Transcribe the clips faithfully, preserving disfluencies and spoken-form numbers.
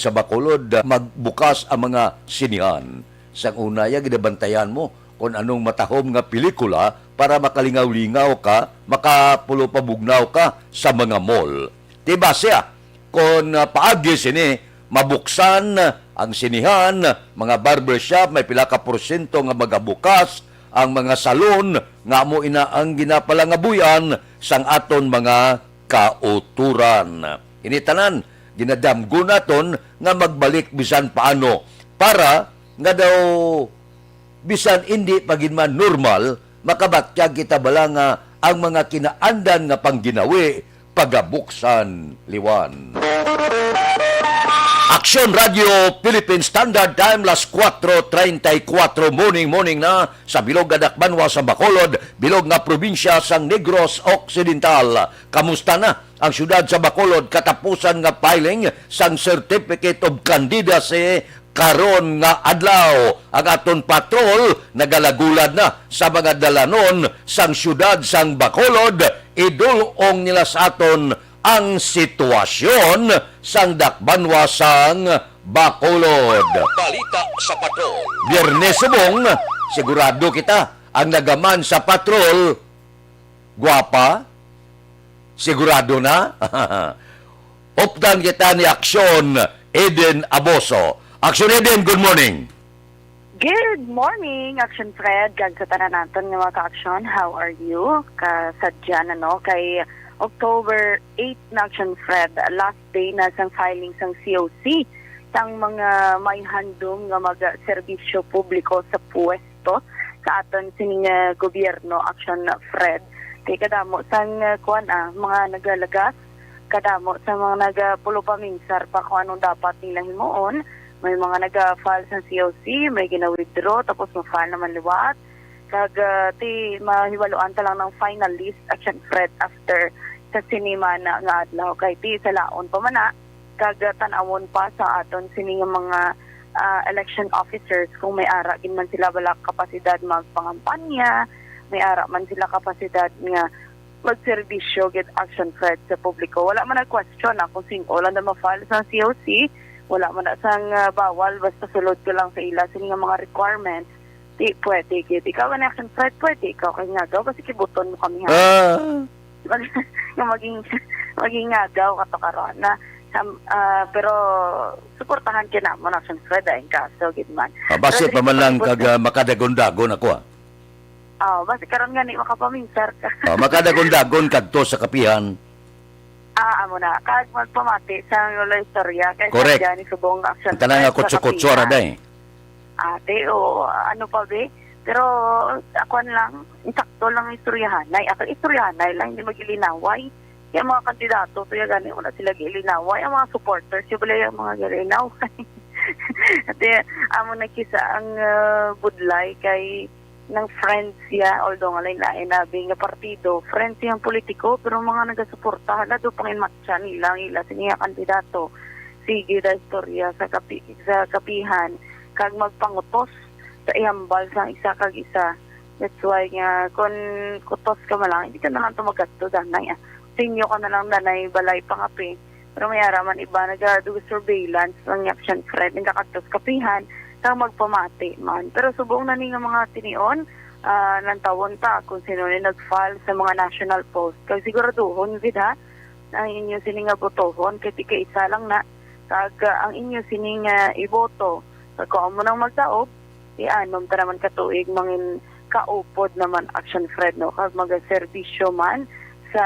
sa Bacolod, ah, magbukas ang mga sinehan. Sang una, ya, ginabantayan mo kung anong matahom nga pelikula para makalingaw-lingaw ka, makapulupabugnaw ka sa mga mall. Di ba siya? Kung, ah, paagi sini, mabuksan ang sinehan, mga barbershop, may pila ka porsyento nga magabukas, ang mga salon, nga amo ina ang ginapalangabuyan sang aton mga kauturan. Ini tanan, ginadamgo naton nga magbalik bisan paano para nga daw bisan indi pa gid man normal, makabatyag kita bala nga ang mga kinaandan nga pangginawi pagabuksan liwan. Aksyon Radio Philippine Standard Time, las cuatro treinta y cuatro, morning, morning na sa bilog nga dakbanwa sa Bacolod, bilog nga probinsya sang Negros Occidental. Kamusta na ang siyudad sa Bacolod katapusan nga filing sang Certificate of Candidacy karon nga adlaw? Ang aton patrol nagalagulad na sa mga dalanon sang siyudad sang Bacolod. Idul-ong nila sa aton ang sitwasyon sang dakbanwa sang Bacolod. Balita sa Patrol. Biyernes subong, sigurado kita ang nagaman sa patrol, gwapa, sigurado na. Updan kita ni Aksyon Eden Aboso. Aksyon Eden, good morning. Good morning, Action Fred, kag sa tanan naton nga mga ka-aksyon. How are you? Kasadya na, no, kay October eight na, Action Fred, last day na sang filing sang C O C sang mga may handom nga magserbisyo publiko sa puwesto sa aton sining, ah, gobyerno, Action Fred. Kay kadamo sang, ah, kuan, ah, mga nagalagas, kadamo sa mga nagapulupaminsar pa kung anong dapat nila himuon. May mga naga-file sa C O C, may gina-withdraw, tapos ma-file naman liwat. Kag, ah, ti mahibaluan ta lang ang final list, Action Fred, after sa sini man nga adlaw. Kay ti salaon pa man na, kag, ah, tan-awon pa sa aton sini nga mga, ah, election officers kung may ara gid man sila bala kapasidad magpangampanya, may ara man sila kapasidad nga magserbisyo gid, Action Fred, sa publiko. Wala man nag-question na kung sin-o lang na ma-file sa C O C, wala man na sang, ah, bawal, basta sulod ka lang sa ila sini nga mga requirements. Di pwede gid. Ikaw, ano, Action Fred, pwede ikaw kay ngagaw, basi kibuton mo kami, ha? Ah, Mag-, nga maging, maging ngagaw ka to karon na. Sam-, ah, pero suportahan ka namon, Action Fred, ay, ang kaso gid man. Ah, basi Pero pa man lang dili kag, ah, makadagon-dagon ako, ah. Oh, basi karon gani makapaminsar ka. Ah, makadagon-dagon kadto sa kapihan. Ah, amo na. Kag magpamati sa mga istorya kay Correct. Sa gani subong, Action Ang tanan nga Fred, sa kutso-kutso ra kapihan. day. Ate, o ano pa, be? Pero, akuan lang, insakto lang istoryahanay. Ako, istoryahanay lang, hindi mag-ilinaway. Kaya mga kandidato, kaya gani, wala sila gilinaway. Ang mga supporters, yung pala yung mga gilinaway. Ate, amo na kisa ang, ah, budlay kay ng friends siya, although nga lain-lain na, be, nga partido, friends siyang politiko, pero mga nagasuporta, hala, do pang inmatcha nila, ang ila, sini nga kandidato. Sige, da istorya sa kapi-, sa kapihan, kag magpangutos sa ihambal sang isa kag isa. That's why nga, kung kutos ka man lang, hindi ka na lang to magadto, danay, ah. Sinyo ka na lang, danay, balay pangapi. Pero may ara man iba, nagado surveillance lang ni Action Fred, nagakadto sa kapihan, kag magpamati man. Pero subong na ni nga mga tinion, ah, lantawon ta kung sino ni nag-file sa mga national post. Kag siguraduhon gid, ha, ang inyo sini nga botohon, kay ti kaisa lang na, kag, ah, ang inyo sini nga iboto. Kag kung amo nang magdaog, ianom ta naman ka tuig, mangin kaupod naman, Action Fred, no, kag magaserbisyo man sa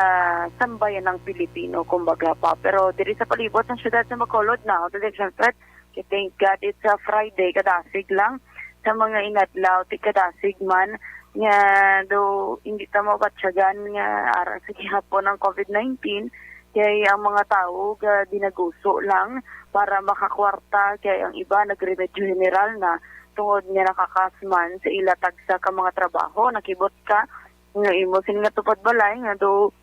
sambayanang Pilipino, kumbaga pa. Pero diri sa palibot sang siyudad sa Bacolod na, Action Fred, kay thank God it's a Friday, kadasig lang sa mga inadlaw, ti kadasig man nga do hindi ta mabatyagan nga ara sa gihapon ang COVID nineteen, kay ang mga tawo ga dinaguso lang para makakwarta, kay ang iba nagremedyo general na tungod nga nakakas man sa ila tagsa ka mga trabaho. Nakibot ka nga imo sini nga tupad balay nga do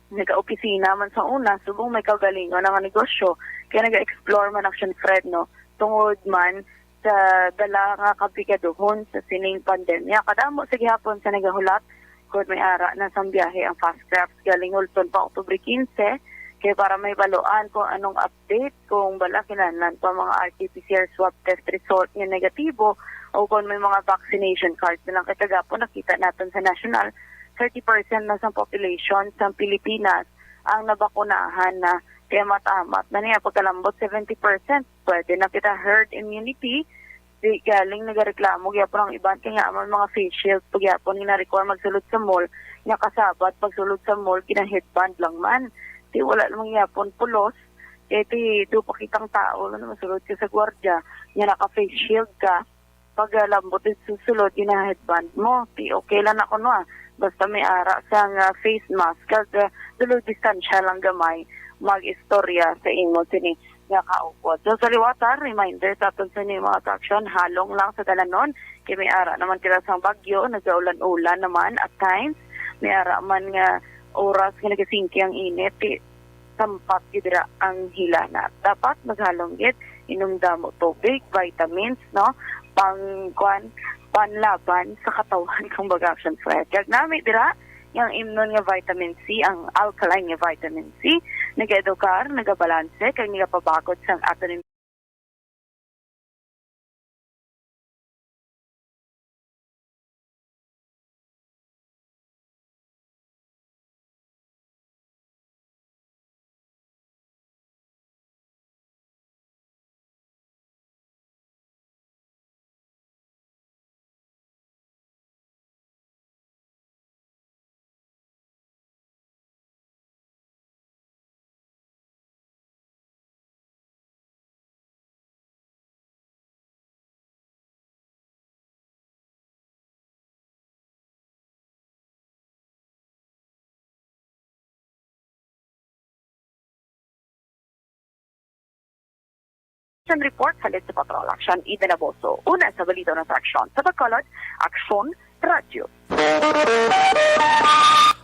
nagaopisina man sa una, subong may kaugalingon na nga negosyo, kay naga-explore man, Action Fred, no, tungod man sa dala nga komplikadohon sa sining pandemya. Kadamo sa gihapon sa nagahulat, kung may ara na sang biyahe ang FAST Craft galing Hulton pa Oktubre quince, Kay para may baluan kung anong update, kung bala kinahanglan pa mga R T P C R swab test result nga negatibo, o kung may mga vaccination card na lang. Kay kagapon nakita naton sa national, thirty percent na sa population sa Pilipinas ang nabakunahan na. Kaya matamat na niya pagkalambot seventy percent. Pwede na kita herd immunity. Di galing nagareklamo gyapon ang iban kay nga man mga face shield pa gyapon nga na-require magsulod sa mall, nga kasabat pagsulod sa mall, gina-headband lang man. Di wala naman gyapon pulos. Kay ti do pa kitang tao lang na masulod ka sa gwardiya, nga naka-face shield ka. Pag ah, lambot yung susulod, gina-headband mo. Ti okay lang ako no ah. Basta may ara sang ah, face mask, kag ah, dulog distansya lang gamay, mag-istorya sa imo sini nga kaupod. So sa liwata, reminder sa aton sa ining mga attraction, halong lang sa dalanon. Kay may ara naman kita sang bagyo, nagaulan-ulan naman at times. May ara man nga oras nga nagasingki ang init, ti sampat gid dira ang hilana. Dapat maghalong gid, inom damo tubig, vitamins, no? Pang, kwan, panlaban sa katawhan kung baga action fire. Kag nami dira, ang imnon nga vitamin C, ang alkaline nga vitamin C, nagaedukar, nagabalanse, kag nagapabakod sang aton Action report halin sa Patrol Action Ida Naboso. Una sa balita ng aksyon sa Bacolod, Aksyon Radyo.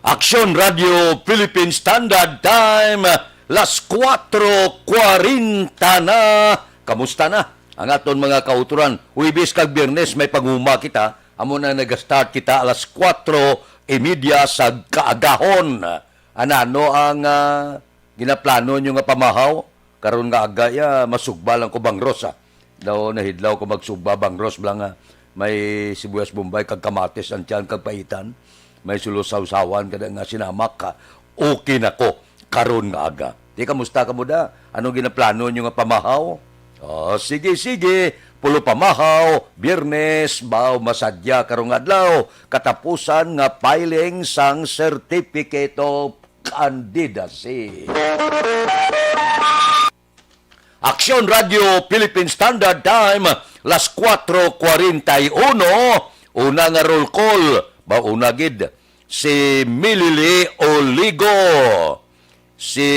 Aksyon Radyo Philippine Standard Time, las kuwatro kwarenta na. Kamusta na ang aton mga kauturan? Huwebes kag Biyernes may paguma kita. Amo na nag-start kita alas kuwatro y media sa kaagahon. Anano ang ah, ginaplano nyo nga pamahaw? Karon nga aga ya, masugba lang ko bangros ah. Daw nahidlaw ko magsugba bangros bala nga may sibuyas Bombay kag kamatis ang tiyan kag paitan. May sulo sawsawan kada nga sinamak ka. Okay na ko karon nga aga. Di kamusta ka mo da? Ano ginaplano nyo nga pamahaw? Oh, sige, sige. Pulo pamahaw, Biyernes, baw masadya karong adlaw, katapusan nga filing sang Certificate of Candidacy. Aksyon Radyo Philippine Standard Time, las kuwatro kwarenta y uno, una nga roll call, ba una gid, si Milili Oligo, si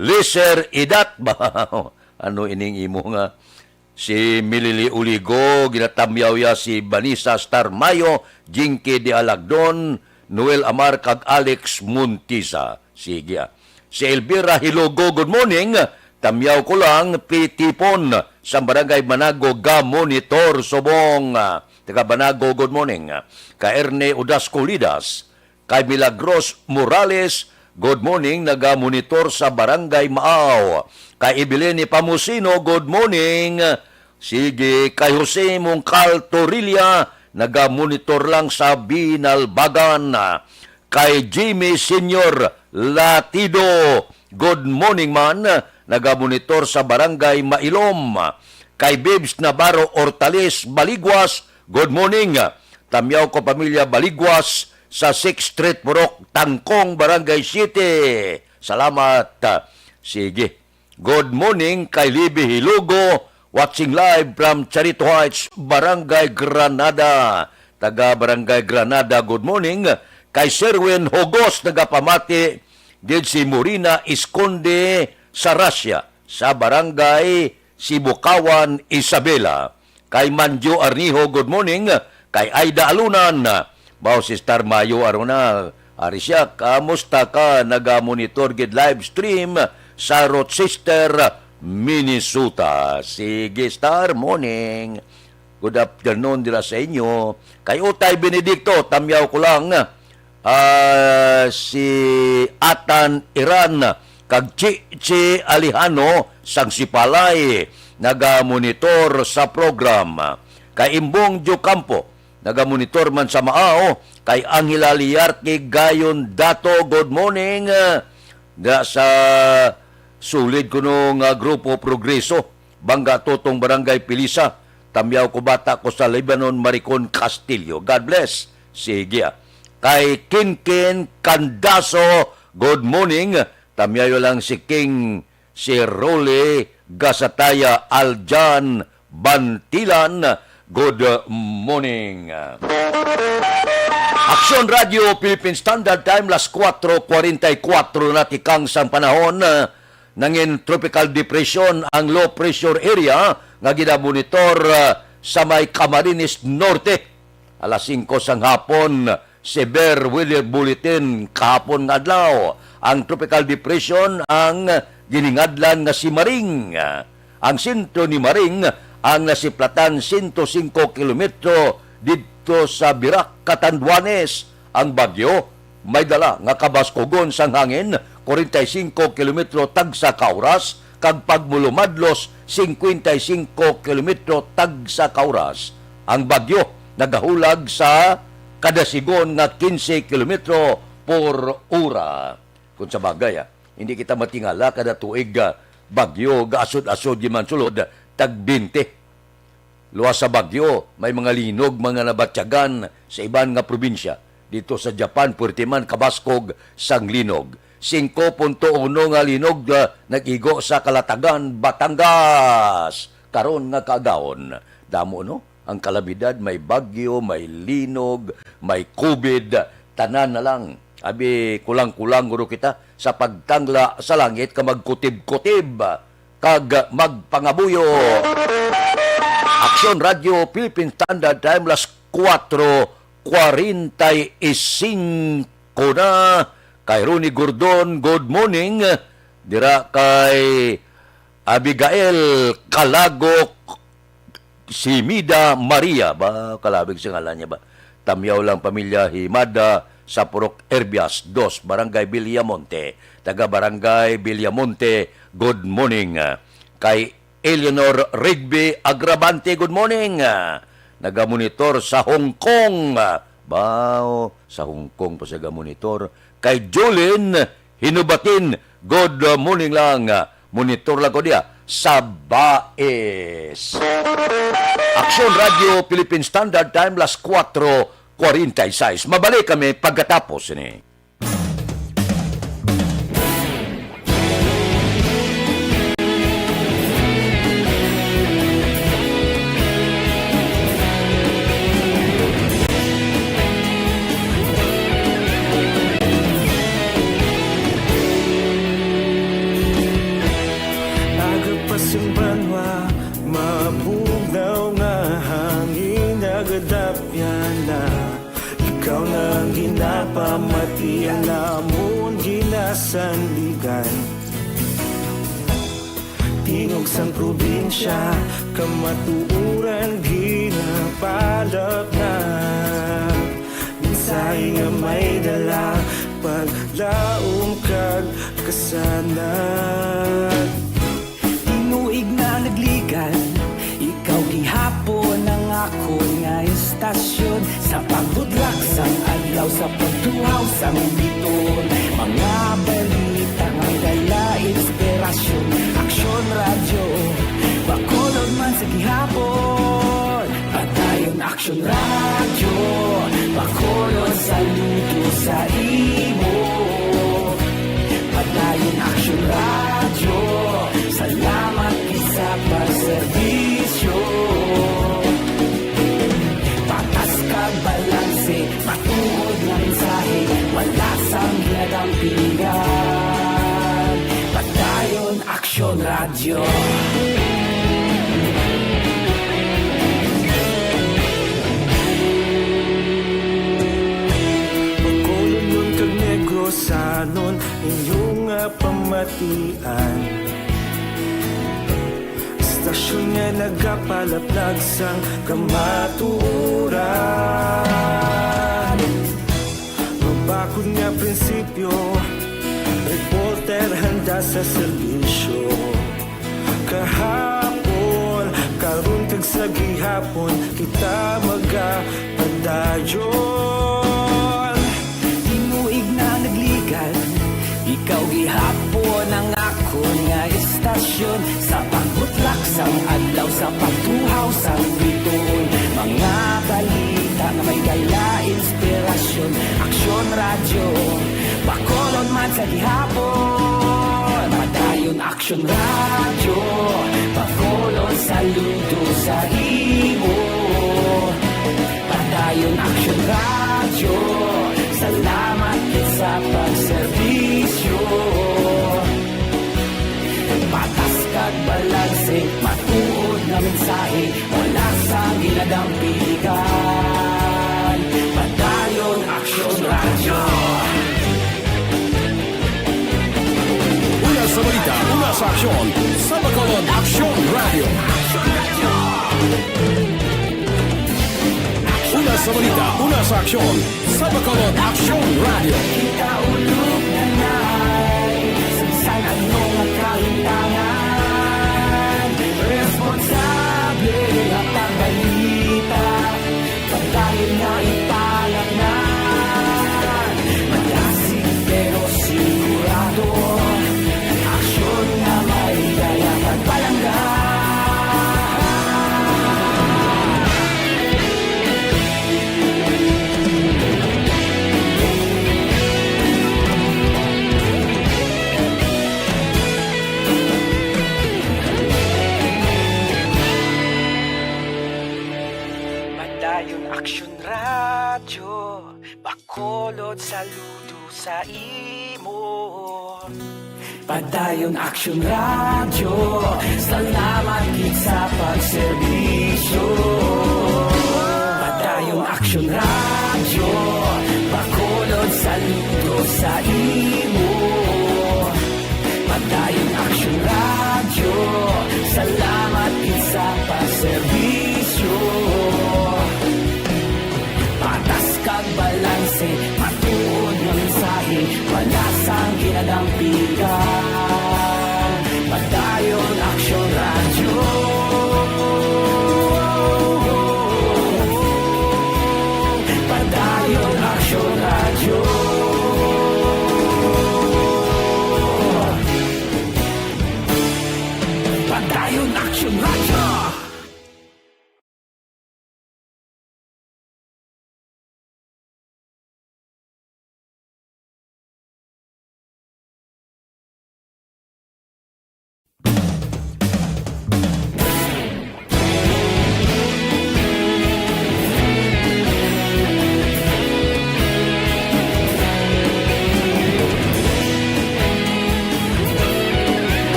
Liser Idat, ba? Ano ining imo nga si Milili Uligo, ginatamyaw ya si Vanessa Star Mayo, Jinky de Alagdon, Noel Amar, kag Alex Montisa. Sige, ah. Si Elvira Hilogo, good morning. Tamyaw ko lang, P. Tipon, sa Barangay Manago, ga monitor subong. Ah, taga Banago, good morning. Ka Erne Udasco Lidas, kay Milagros Morales, good morning, naga-monitor sa Barangay Maaw. Kay Evelyn Pamusino, good morning. Sige, kay Jose Mongcal Torilla, naga-monitor lang sa Binalbagan. Kay Jimmy Senior Latido, good morning man, naga-monitor sa Barangay Mailom. Kay Bibs Navarro Ortales Baligwas, good morning. Tamyaw ko pamilya Baligwas sa Sixth Street, Purok Tangkong, Barangay City. Salamat. Sige. Good morning kay Libby Hilugo, watching live from Charito Heights, Barangay Granada. Taga Barangay Granada, good morning. Kay Sherwin Hogos, nagapamati gid si Morina Esconde sa Russia, sa Barangay Sibukawan, Isabela. Kay Manjo Arnijo, good morning. Kay Aida Alunan, baw si Star Mayo, Aruna, ari siya, kamusta ka? Naga-monitor gid live stream sa Rochester, Minnesota. Sige, Star, morning. Good afternoon dira sa inyo. Kay Utay Benedicto, tamyaw ko lang. Ah, si Atan Iran, kag Chichi Alejano sang Sipalay, nagamonitor sa program. Kay Imbong Diocampo, nagamonitor man sa Maao. Kay Angela Liarte Gayon Dato, good morning. Ah, da sa sulid kuno nga grupo Progreso, Bangga Totong, Barangay Pilisa. Tamyaw ko bata ko sa Lebanon, Maricon Castillo. God bless. Sige, ah. Kay Kinkin Candaso, good morning. Tamyayo lang si King, si Rolly Gasataya, Aljan Bantilan, good morning. Aksyon Radio Philippine Standard Time, las kuwatro kwarenta y kuwatro na tikang sang panahon. Nangin tropical depression ang low pressure area nga ginamonitor, ah, sa may Camarines Norte. Alas singko sang hapon, severe weather bulletin kahapon nga adlaw. Ang tropical depression ang giningadlan nga si Maring. Ang sentro ni Maring ang nasiplatan sento singko kilometro didto sa Virac, Catanduanes. Ang bagyo may dala nga kabaskugon sang hangin, kwarenta y singko kilometro tagsa ka oras, kag pagmulumadlos, singkwenta y singko kilometro tagsa ka oras. Ang bagyo nagahulag sa kadasigon nga kinse kilometro por ora. Kung sa bagay, ah, hindi kita matingala kada tuig, ah, bagyo gaasod-asod di man sulod tag bente. Luwas sa bagyo, may mga linog mga nabatyagan sa iban nga probinsya. Dito sa Japan, puwerte man kabaskog sang linog. Singko punto uno nga linog, ah, nag-igo sa Kalatagan, Batangas, karon nga kaagahon. Damo, no? Ang kalamidad, may bagyo, may linog, may covid, tanan na lang. Abi, kulang-kulang guro kita sa pagtangla sa langit ka magkutib-kutib kag magpangabuyo. Aksyon Radio Philippine Standard Time, las kuwatro kwarenta y singko na. Kay Ronnie Gordon, good morning. Dira kay Abigail Calagok, si Mida Maria, ba, kalabig sa ngalan niya ba? Tamyaw lang pamilya Himada sa Purok Erbias dos, Barangay Villamonte. Taga Barangay Villamonte, good morning. Kay Eleanor Rigby Agravante, good morning. Nagamonitor sa Hong Kong. Bao, sa Hong Kong pa sa gamonitor. Kay Jolene Hinubatin, good morning lang. Monitor lang ko diya sa Bais. Aksyon Radio Philippine Standard Time, las kuwatro kwarenta y seis. Mabalik kami pagkatapos ni. Aga pa sing banwa, mabugnaw nga hangin nagadapyan na. Ikaw na ang ginapamati, ang amon ginasandigan. Tingog sang probinsya, kamatuoran ginapalapnap. Mensahe nga may dala, paglaom kag kasanag. Tinuig na nagligan, ikaw gihapon ang akon nga istasyon. Sa pagbudlak sang adlaw, sa pagtuhaw sang biton, mga balita nga dala inspirasyon. Aksyon Radyo, Bacolod man sa gihapon. Padayon Aksyon Radyo, Bacolod, saludo sa imo. Padayon Aksyon Radyo, salamat gid sa pagserbisyo. Patas kag balanse, matuod nga mensahe, wala sang ginadampingan. Padayon Aksyon Radyo. Bacolodnon kag Negrosanon, inyo nga pamatian. Istasyon nga nagapalaplag sang kamatuoran. Mabakod nga prinsipyo, reporter handa sa serbisyo. Kahapon, karon kag sa gihapon, kita magapadayon. Tinuig na nagligan, ikaw gihapon ang akon nga istasyon. Sa pagbutlak sang adlaw, sa pagtuhaw sang bituon, mga balita nga may dala inspirasyon. Aksyon Radyo, Bacolod man sa gihapon. Padayon Aksyon Radyo, Bacolod, saludo sa imo. Padayon Aksyon Radyo, salamat gid sa pagserbisyo. Patas kag balanse, matuod nga mensahe, wala sang ginadampigan. Padayon Aksyon Radyo. Una sa balita, una sa aksyon, sa Bacolod Aksyon Radyo. Una sa balita, una sa aksyon, sa Bacolod Aksyon Radyo. Kita ulog na na'y sangsang ang mga kahintangan. Responsable nga pagbalita, pagdahil nga ipalatnan. Malasig pero sigurado, aksyon nga may dala pagpalangga. Padayon Aksyon Radyo, Bacolod, saludo sa imo. Padayon Aksyon Radyo, salamat gid sa pagserbisyo. Padayon Aksyon Radyo, Bacolod, saludo sa imo. Padayon Aksyon Radyo, salamat gid sa pagserbisyo. Patas kag balanse, matuod nga mensahe, wala sang ginadampigan. Padayon Aksyon Radyo. Padayon Aksyon Radyo. Padayon Aksyon Radyo.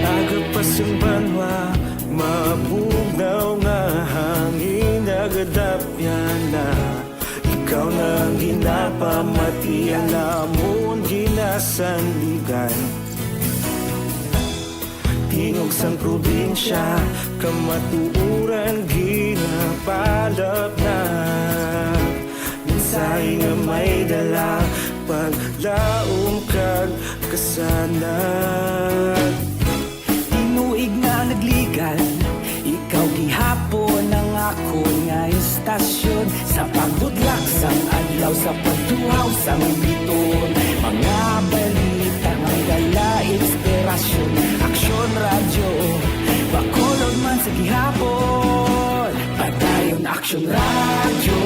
Aga pa sang banwa, mabugnaw nga hangin, nagadapyan na. Ikaw na ang ginapamati, ang amon ginasandigan. Tingog sang probinsya, kamatuoran ginapalapnag. Mensahe nga may dala, paglaom kag kasanag. Tinuig nga nagligan, ikaw gihapon ang akon nga istasyon. Sa pagbutlak sang adlaw, sa pagtuhaw sang bituon, mga balita may dala inspirasyon. Aksyon Radyo, Bacolod man sa gihapon. Padayon Aksyon Radyo,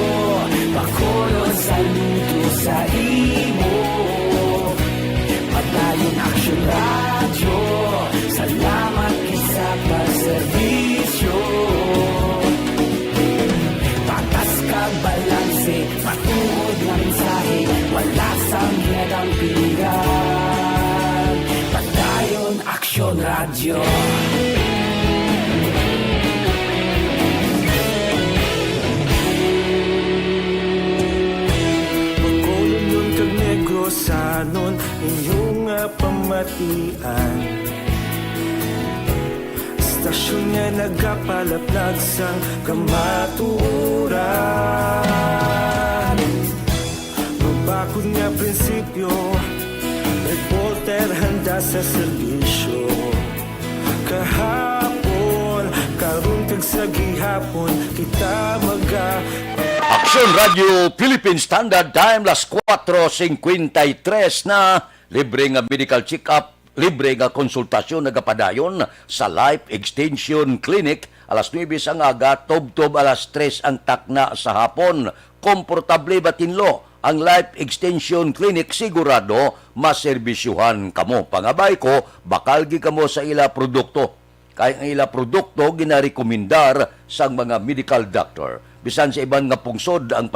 Bacolod, saludo sa imo. Padayon Aksyon Radyo, salamat gid sa pagserbisyo. Patas kag balanse, matuod nga mensahe, wala sang ginadampigan. Padayon Aksyon Radyo. Bacolodnon kag Negrosanon, inyo nga pamatian. Istasyon nga nagapalaplag sang kamatuoran. Akon nga prinsipyo, reporter handa sa serbisyo. Kahapon, karon kag sa gihapon, kita maga- Aksyon Radio Philippine Standard Time, las kuwatro singkwenta y tres na. Libre nga medical check-up, libre nga konsultasyon nagapadayon sa Life Extension Clinic, alas nuebe sang aga tubtob alas tres ang takna sa hapon. Komportable ba tinlo ang Life Extension Clinic? Sigurado maserbisyuhan kamo. Pangabay ko, bakal gid kamo sa ila produkto. Kay ang ila produkto ginarekomendar sang mga medical doctor. Bisan sa iban nga pungsod ang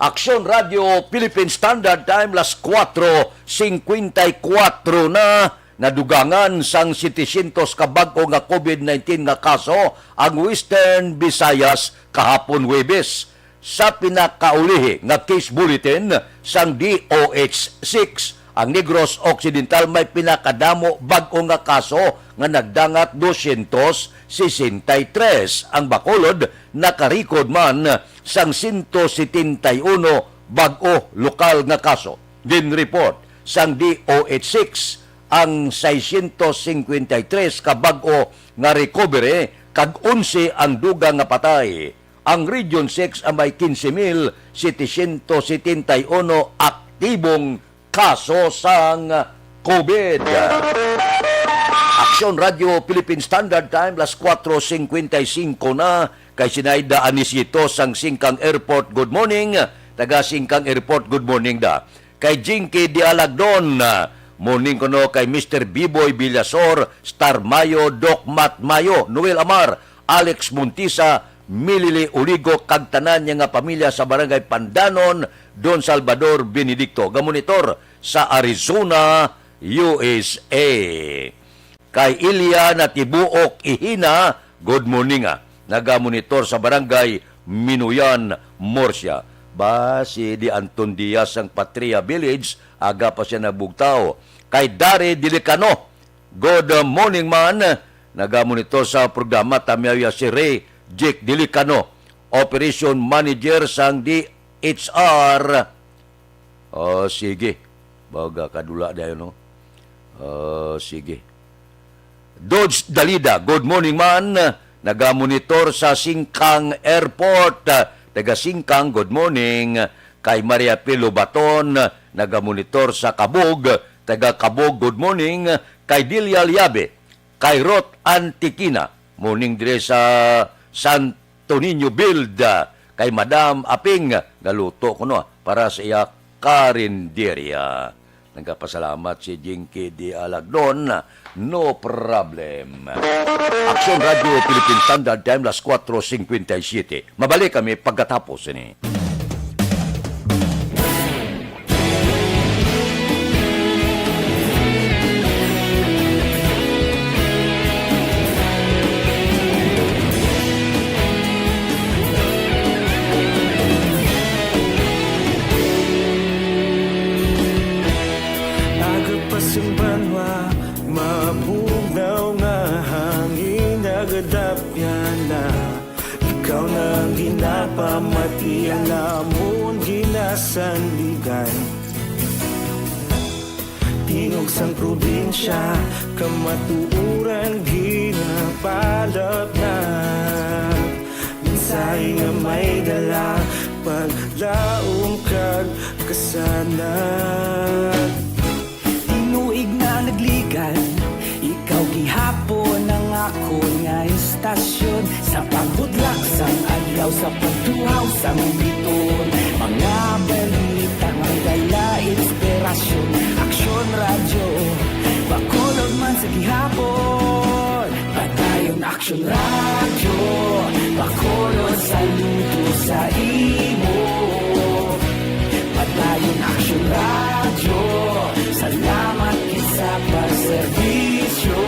Aksyon Radio Philippine Standard Time, las kuwatro singkwenta y kuwatro na. Nadugangan sang setecientos ka bag-o nga covid nineteen nga kaso ang Western Visayas kahapon Huwebes. Sa pinakaulihi nga case bulletin sang D O H six, ang Negros Occidental may pinakadamo bag-o nga kaso nga nagdangat, dosyentos sesenta y tres. Ang Bacolod nakarecord man sang sento setenta y uno bag-o lokal nga kaso. Gin-report sang D O H six ang seiscientos cincuenta y tres ka bag-o nga recovery kag onse ang dugang nga patay. Ang Region six ang may quince mil setecientos setenta y uno aktibong kaso sang covid. Aksyon Radio Philippine Standard Time, las kuwatro singkwenta y singko na. Kay Sinaida Anisito sang Singkang Airport, good morning. Taga Singkang Airport, good morning da. Kay Jinky Dialagdon, ah, morning kuno. Kay Mister Biboy Villasor, Star Mayo, Doc Matt Mayo, Noel Amar, Alex Montisa, Milili Uligo, kag tanan niya nga pamilya sa Barangay Pandanon, Don Salvador Benedicto. Gamonitor sa Arizona, U S A. Kay Ilya Natibuok Ihina, good morning, ah. Nagamonitor sa Barangay Minuyan, Murcia. Ba, si Di Anton Diaz sang Patria Village, aga pa siya nabugtaw. Kay Dari Dilicano, good morning man. Nagamonitor sa programa, tamiyaw ya si Ray Jake Dilicano, Operation Manager sang D H R. Oh, sige. Baga kadula dayon, no? Oh, sige. Dodge Dalida, good morning man. Nagamonitor sa Singkang Airport. Taga Singkang, good morning. Kay Maria P. Lobaton, nagamonitor sa Kabog. Taga Kabog, good morning. Kay Delia Liabe, kay Ruth Antikina, morning dire sa Santo Niño Build, ah, kay Madam Aping, galuto ko, no, para sa iya karinderya. Nagapasalamat si Jinky Di Alagdon, no problem. Aksyon Radio Philippine Standard Time, las kuwatro singkwenta y siyete. Mabalik kami pagkatapos ini. Aga pa sing banwa, mabugnaw nga hangin, nagadapyan na. Ikaw na ang ginapamati, ang amon ginasandigan. Tingog sang probinsya, kamatuoran ginapalapnat. Mensahe nga may dala, paglaom kag kasanag. Tinuig na nagligad, ikaw gihapon ang akon nga istasyon. Sa pagbudlak sang adlaw, sa pagtuhaw sang bituon, mga balita nga dala inspirasyon. Aksyon Radyo, Bacolod man sa gihapon, Padayon Aksyon Radyo. Bacolod, saludo sa imo. Padayon Aksyon Radyo, salamat gid sa pagserbisyo.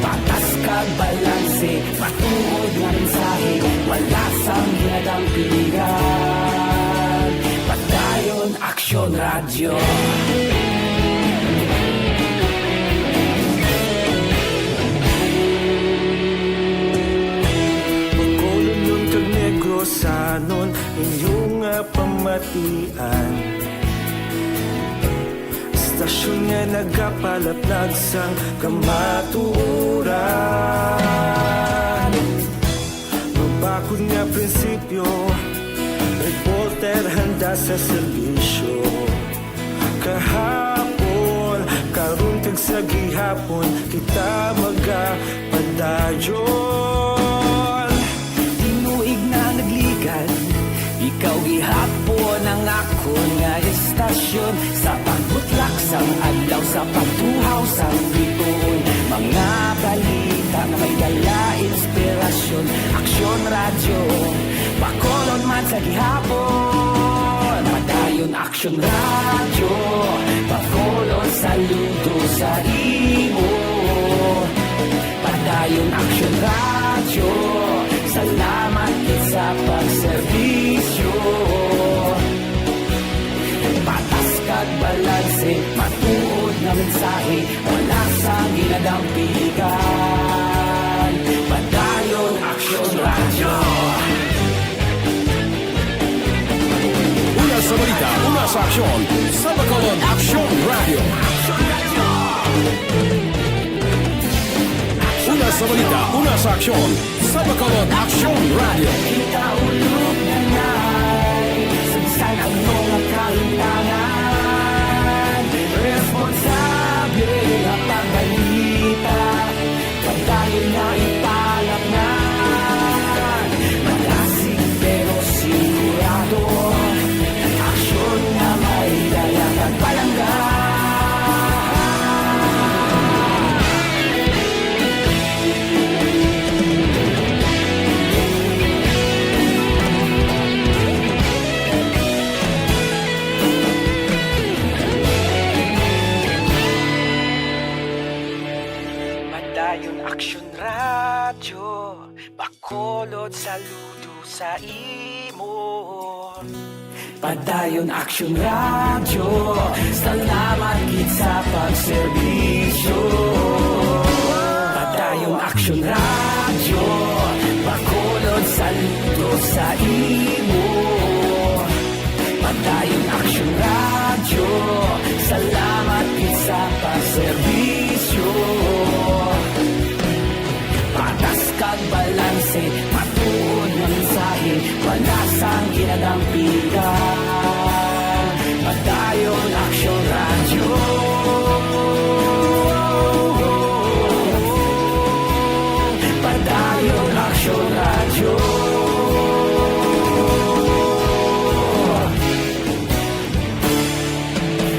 Patas kag balanse, matuod nga mensahe, wala sang ginadampigan. Padayon Aksyon Radyo. Bacolodnon kag Negrosanon, inyo nga pamatian. Istasyon nga nagapalaplag sang kamatuoran. Mabakod nga prinsipyo, reporter handa sa serbisyo. Kahapon, karon kag sa gihapon, kita magapadayon. Tinuig na nagligan, ikaw gihapon ang akon nga istasyon. Sa pagbutlak sang adlaw, sa pagtuhaw sang bituon, mga balita nga may dala inspirasyon. Aksyon Radyo, Bacolod man sa gihapon. Padayon Aksyon Radyo, Bacolod, saludo sa imo. Padayon Aksyon Radyo, salamat gid sa pagserbisyo. Patas kag balanse, matuod nga mensahe, wala sang ginadampigan. Padayon Aksyon Radyo. Una sa balita, una sa aksyon, sa Bacolod Aksyon Radyo. Una sa balita, una sa aksyon, sa Bacolod Aksyon Radyo. Kita ulog na nay, sa bisan ano nga kahimtangan, responsable nga pagbalita. Padayon nga ipalatnan, malasig pero sigurado. Aksyon nga may dala kag palangga. Padayon Aksyon Radyo, Bacolod, saludo sa imo. Padayon Aksyon Radyo, salamat gid sa pagserbisyo. Padayon Aksyon Radyo, Bacolod, saludo sa imo. Padayon Aksyon Radyo, salamat gid sa pagserbisyo. Patas kag balanse, matuod nga mensahe, wala sang ginadampigan. Padayon Aksyon Radyo. Padayon Aksyon Radyo.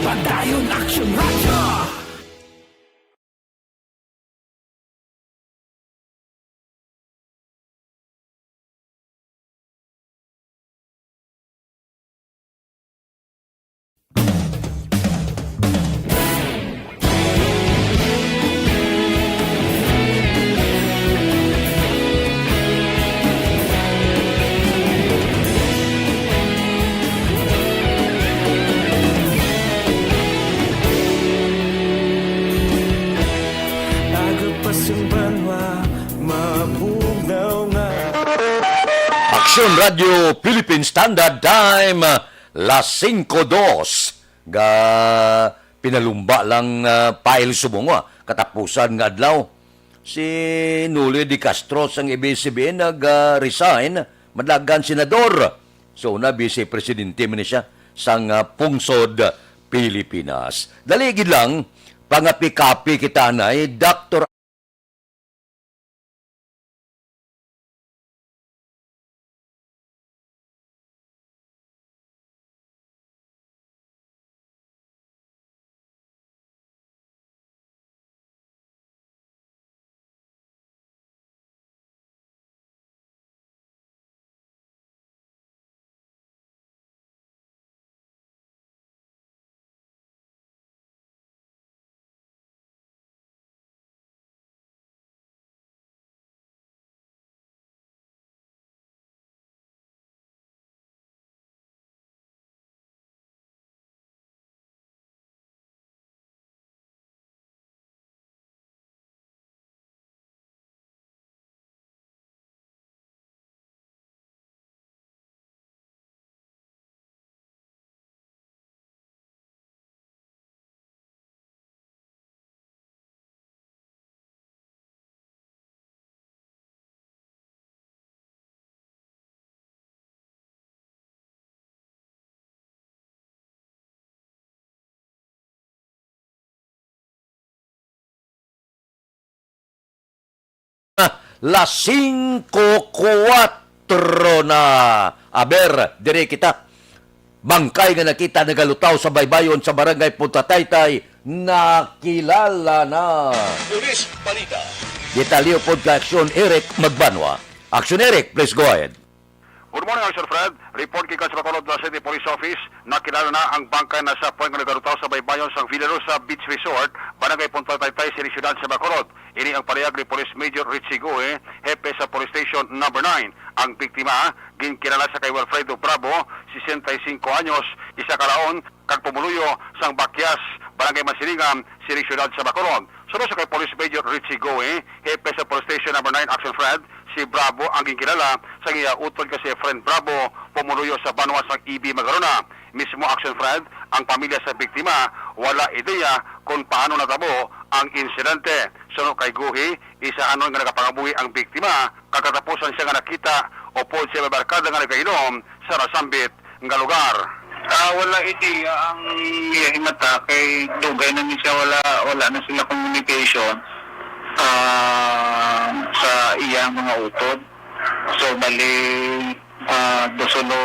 Padayon Aksyon Radyo. Aga pa sing banwa, mabugnaw nga. Aksyon Radyo Philippine Standard Time, las singko dos. Ga pinalumba lang, ah, file subong, ah, katapusan nga adlaw. Si Noli de Castro sang A B S C B N nag, ah, resign, madlagan senador. So, na vice presidente man ni siya sang, ah, pungsod Pilipinas. Dali gid lang, pangapi-kapi kita anay, Doctor Las singko kuwatro na. Aber, diri kita. Bangkay nga nakita nagalutaw sa baybayon sa Barangay Punta Taytay, nakilala na. Pulis Balita. Detalye pod kay Aksyon Eric Magbanwa. Aksyon Eric, please go ahead. Good morning, Aksyon Fred. Report gikan sa Bacolod City Police Office, nakilala na ang bangkay na sa puwang nga nagalutaw sa baybayon sang Villa Rosa Beach Resort, Barangay Punta Taytay, sa siyudad sa Bacolod. Ini ang pahayag ni Police Major Richie Guhe, hepe sa Police Station Number Nine. Ang biktima ginkilala sa kay Wilfredo Bravo, sesenta y cinco anyos, isa ka laon, kag pumuluyo sang Bakyas, Barangay Masilingan, sa siyudad sa Bacolod. Suno sa kay Police Major Richie Guhe, hepe sa Police Station Number Nine, Action Fred, si Bravo ang ginkilala sa iya utod nga si Efren Bravo, pumuluyo sa banwa sang E B Magarona. Mismo, Action Fred, ang pamilya sa biktima wala ideya kung paano natabo ang insidente. Suno kay Guhi, isa anon nga nagapangabuhi ang biktima, kag katapusan siya nga nakita upod sa iya barkada nga nagainom sa nasambit nga lugar. Ah, wala ideya ang iya himata kay dugay na ni siya, wala, wala na sila communication, ah, sa iya mga utod. So, bali, ah, do solo,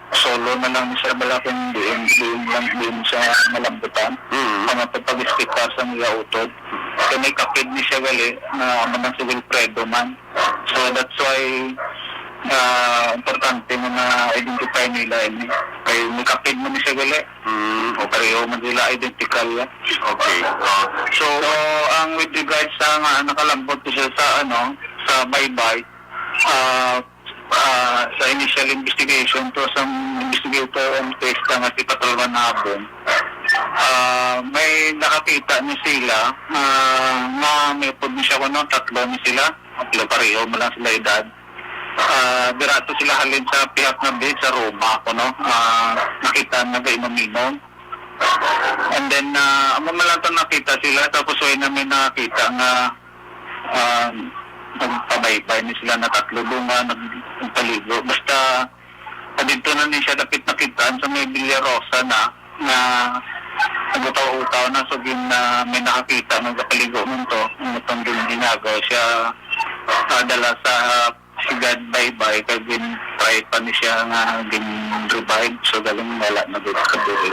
solo na lang ni siya bala kung diin, diin lang din sa malambutan. Mm. Ang pag-ispita sa mga utod. So, may kapid ni siya gali na amo nang si Wilfredo man. So, that's why, ah, importante nga na-identify nila ini. Kay may kapid man ni siya gali. Mm, okay. Pareho man sila, identical ya. Okay. Ah, so, So, ang with regards sa nga nakalambot siya sa, ano, sa baybay, ah, ah, sa initial investigation, to sa investigator and test nga si Patrol Manabong, ah, may nakakita ni sila, ah, nga may pud ni siya, ano, tatlo ni sila, tatlo, pareho man lang sila edad. Ah, dira to sila halin sa pihak nga bed sa Roma, kuno, ah, nakita nagainom-inom. And then, ah, amo man lang to nakita sila, tapos way na may nakita nga, ah, nagpabaybay ni sila na tatlo, dunga, nag-, nagpaligo. Basta, adinto na ni siya dapit nakitaan sa may Villa Rosa na, nga nagutaw-utaw na, so gin, ah, may nakakita, nagapaligo man to, ang itong gin-, ginagaw siya, ah, dala sa Sigad baybay, kag gin-try pa ni siya nga gin-revive, so galing wala na gid sa buhi.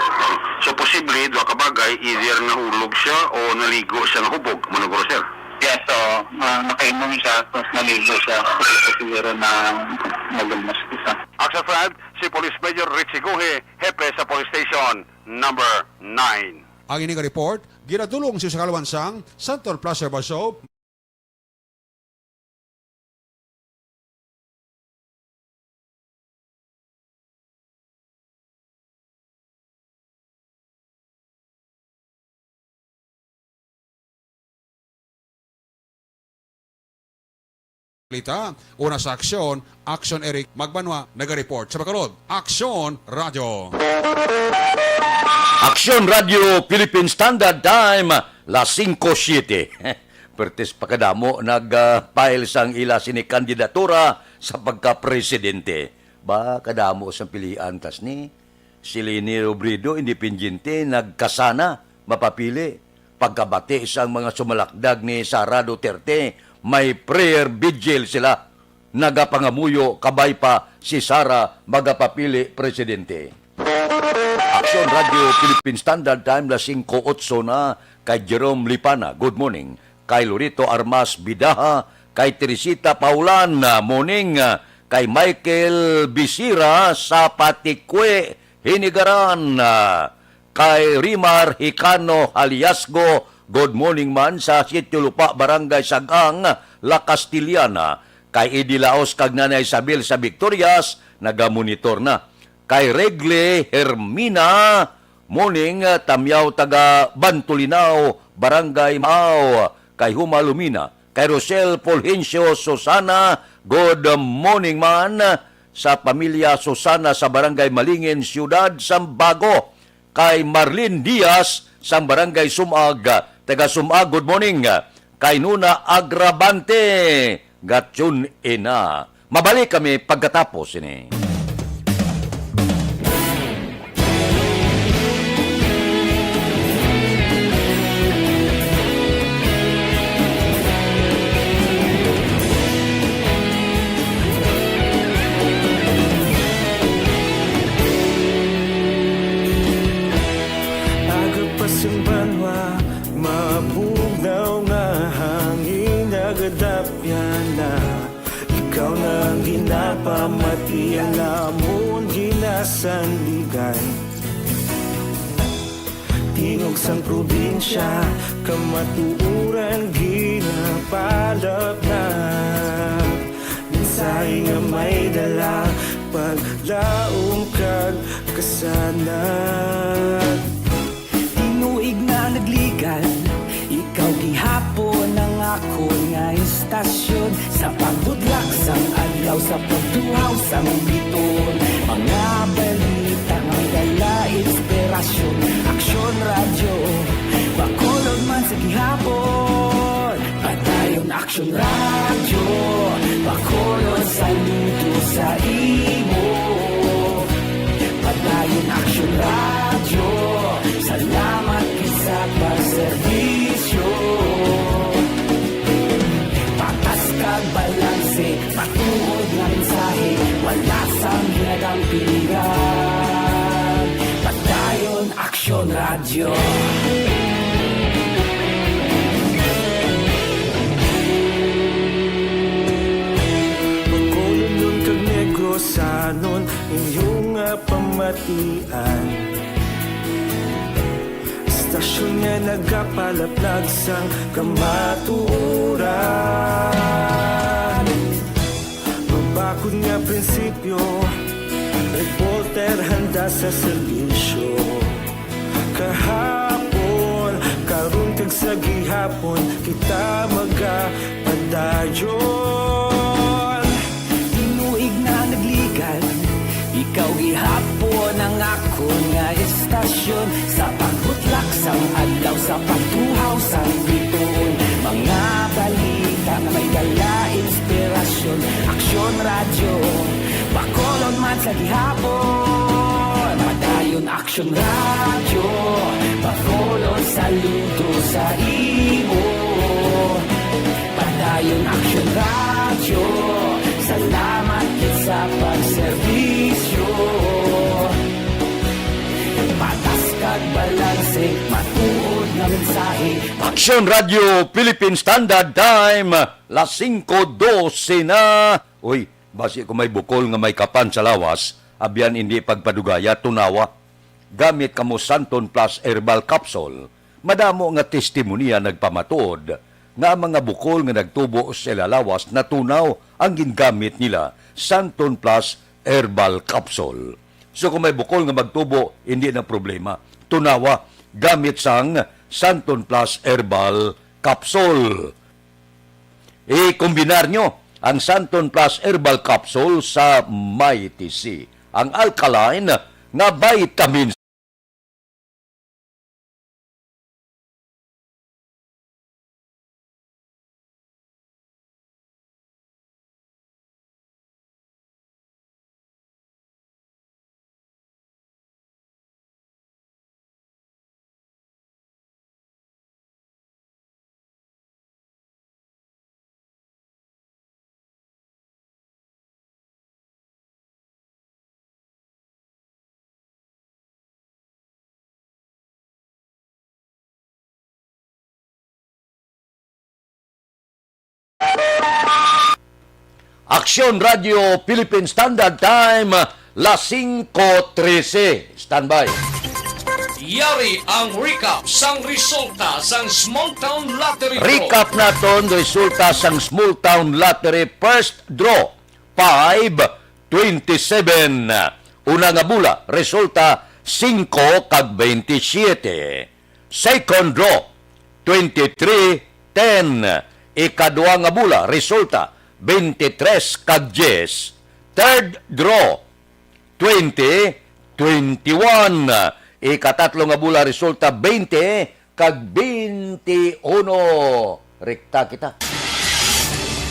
So, posible, duha ka bagay, either nahulog siya o naligo siya nga hubog, mano guro, sir? Yes, so, ah, nakainom siya, tapos naligo siya. Siguro na nagulmas isa. Action Fred, si Police Major Richie Guhe, hepe sa Police Station Number Nine. Ang ini nga report ginadul-ong sa kalawan sang Center Plaza Basho. Balita, una sa aksyon, Action Eric Magbanwa, nagareport sa Bacolod. Aksyon Radio. Aksyon Radio Philippine Standard Time, las singko siete. Pertes pa kadamo nag-file sang ila sini kandidatura sa pagkapresidente. Ba, kadamo sang pilian tas ni. Si Leni Robredo, independiente, nagkasana, mapapili. Pagkabati sang mga sumalakdag ni Sara Duterte, may prayer vigil sila. Nagapangamuyo, kabay pa si Sara magapapili presidente. Aksyon Radio Philippine Standard Time, las singko otso na, kay Jerome Lipana. Good morning. Kay Lorito Armas Bidaha, kay Teresita Paulan, ah, morning, ah, kay Michael Bisira sa Patikwe, Hinigaran, ah, kay Rimar Hicano Haliasgo, good morning man sa Sitio Lupa, Barangay Sagang, La Castellana, kay Eddie Laos kag Nanay Isabel sa Victorias, nagamonitor na. Kay Regle Hermina, morning, ah, Tamyaw taga Bantulinao, Barangay Mao, kay Huma Lumina, kay Rosel Fulgencio Susana, good morning man, sa pamilya Susana sa Barangay Malingin, Siyudad Sambago, kay Marlene Diaz sang Barangay Sumag, taga Sumag, good morning, kay Nuna Agravante, ga-tune in na. Mabalik kami pagkatapos ini. na, ikaw na ang ginapamati, ang amon ginasandigan. Tingog sang probinsya, kamatuoran ginapalapnap. Mensahe nga may dala, paglaom kag kasanag. Tinuig na nagligan, ikaw gihapon ang akon nga istasyon. Sa pagbudlak sang adlaw, sa pagtuhaw sang bituon, mga balita nga dala inspirasyon. Aksyon Radyo, Bacolod man sa gihapon. Padayon Aksyon Radyo, Bacolod, saludo sa imo. Padayon Aksyon Radyo, salamat gid sa pagserbisyo. Patas kag balanse, matuod nga mensahe, wala sang ginadampigan. Padayon Aksyon Radyo. Bacolodnon kag Negrosanon, inyo nga pamatian. Istasyon nga nagapalaplag sang kamatuoran. Mabakod nga prinsipyo, reporter handa sa serbisyo. Kahapon, karon kag sa gihapon, kita magapadayon. Tinuig na nagligan, ikaw gihapon ang akon nga istasyon. Sa pagbutlak sang adlaw, sa pagtuhaw sang bituon, mga balita nga may dala inspirasyon. Aksyon Radyo, Bacolod man sa gihapon. Padayon Aksyon Radyo, Bacolod, saludo sa imo. Padayon Aksyon Radyo, salamat gid sa pagserbisyo. Patas kag balanse, matuod nga mensahe. Aksyon Radyo Philippine Standard Time, las singko dose na. Uy, basi ko may bukol nga may kapan sa lawas, abyan indi pagpadugaya, tunawa. Gamit kamo Santon Plus Herbal Capsule. Madamo nga testimonya nagpamatuod nga ang mga bukol nga nagtubo sa ila lawas natunaw ang gingamit nila Santon Plus Herbal Capsule. So kung may bukol nga magtubo, hindi na problema. Tunawa, gamit sang Santon Plus Herbal Capsule. I-kombinar nyo ang Santon Plus Herbal Capsule sa Mighty C, ang alkaline nga vitamin. Aksyon Radio Philippine Standard Time, las singko trese. Standby. Yari ang recap sang resulta sang Small Town Lottery Draw. Recap naton resulta sang Small Town Lottery First Draw, five twenty-seven. Una nga bola, resulta singko kag twenty-seven. Second draw, twenty-three ten. Ikadua nga bola, resulta twenty-three kag diyes. Third draw, twenty twenty-one. Ikatatlo nga bola, resulta twenty kag twenty-one. Rekta kita.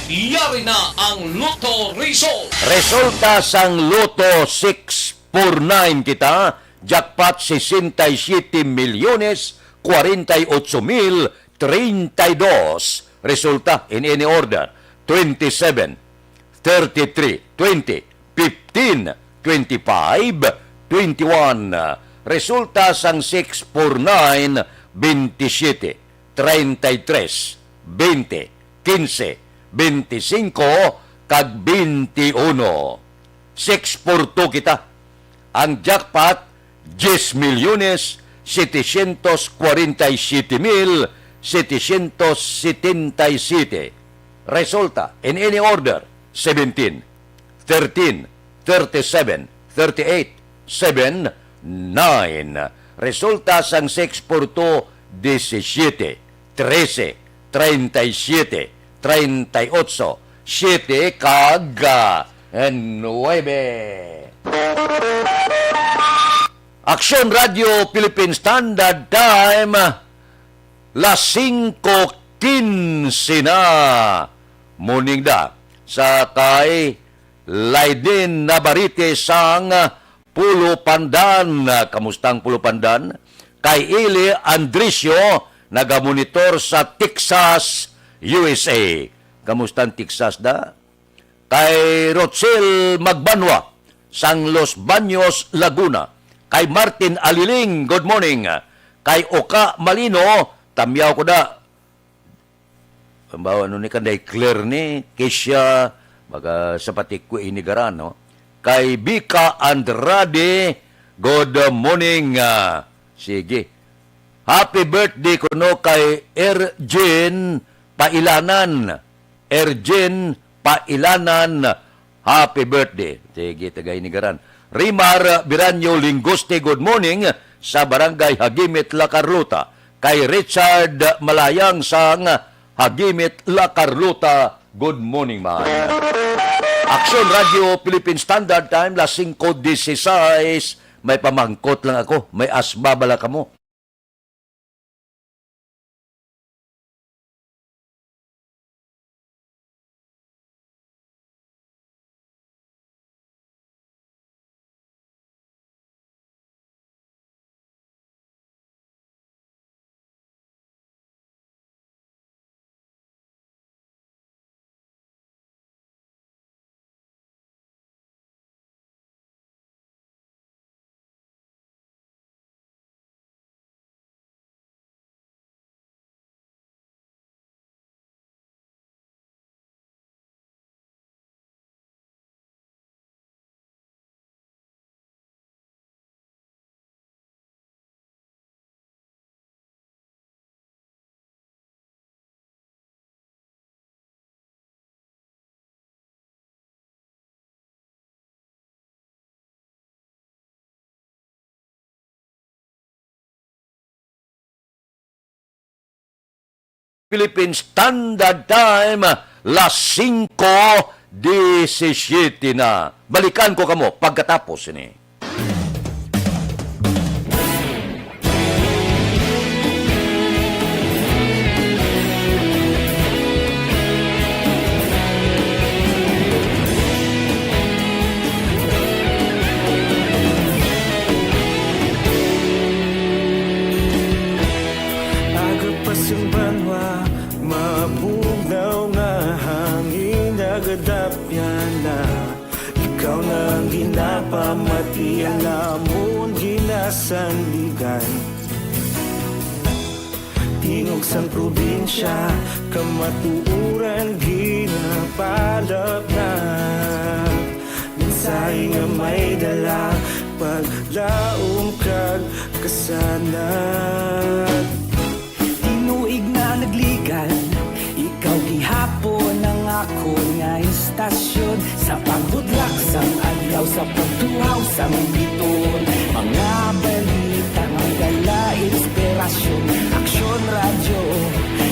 Yari na ang Lotto Result. Resulta sang Lotto six four nine kita, jackpot sesenta y siete milyones cuarenta y ocho mil treinta y dos. Resulta in any order, twenty-seven, thirty-three, twenty, fifteen, twenty-five, twenty-one. Resulta sang six four nine, twenty-seven, treinta y tres, twenty, quince, twenty-cinco kag twenty-one. Six for two kita. Ang jackpot, diez milyones setecientos cuarenta y siete mil setecientos setenta y siete. Resulta, in any order, seventeen, thirteen, thirty-seven, thirty-eight, seven, nine. Resulta sang six por two, disisiete, trese, treinta y siete, treinta y ocho, siete, kag, ah, nuebe. Aksyon Radio Philippine Standard Time, las singko kinse na. Morning da sa kay Laiden Navarrete sang Pulo Pandan. Kamusta ang Pulo Pandan? Kay Ili Andricio, nagamonitor sa Texas, U S A. Kamusta ang Texas da? Kay Rochelle Magbanwa sang Los Baños, Laguna. Kay Martin Aliling, good morning. Kay Oka Malino, tamyaw ko da. Halimbawa, ano ni kanday Claire ni Kesia, baga sa pati ko inigaran, no? Kay Bika Andrade, good morning. Ah, sige. Happy birthday kuno kay Erjen Pailanan. Erjen Pailanan, happy birthday. Sige, taga inigaran. Rimar Biranyo Lingoste, good morning sa Barangay Hagimit, La Carlota. Kay Richard Malayang sang Hagimit, La Carlota, good morning man. Aksyon Radio Philippine Standard Time, las singko dieciséis. May pamangkot lang ako, may asma bala kamo? Philippine Standard Time, las singko diecisiete na. Balikan ko kamo pagkatapos sini. Aga pa sing banwa, mabugnaw nga hangin nagadapyan na. Ikaw na ang ginapamati, ang amon ginasandigan. Tingog sang probinsya, kamatuoran ginapalapnap. Mensahe nga may dala, paglaom kag kasanag. Tinuig na nagligan, ikaw gihapon ang akon nga istasyon. Sa pagbudlak sang adlaw, sa pagtuhaw sang biton, mga balita nga dala inspirasyon. Aksyon Radyo,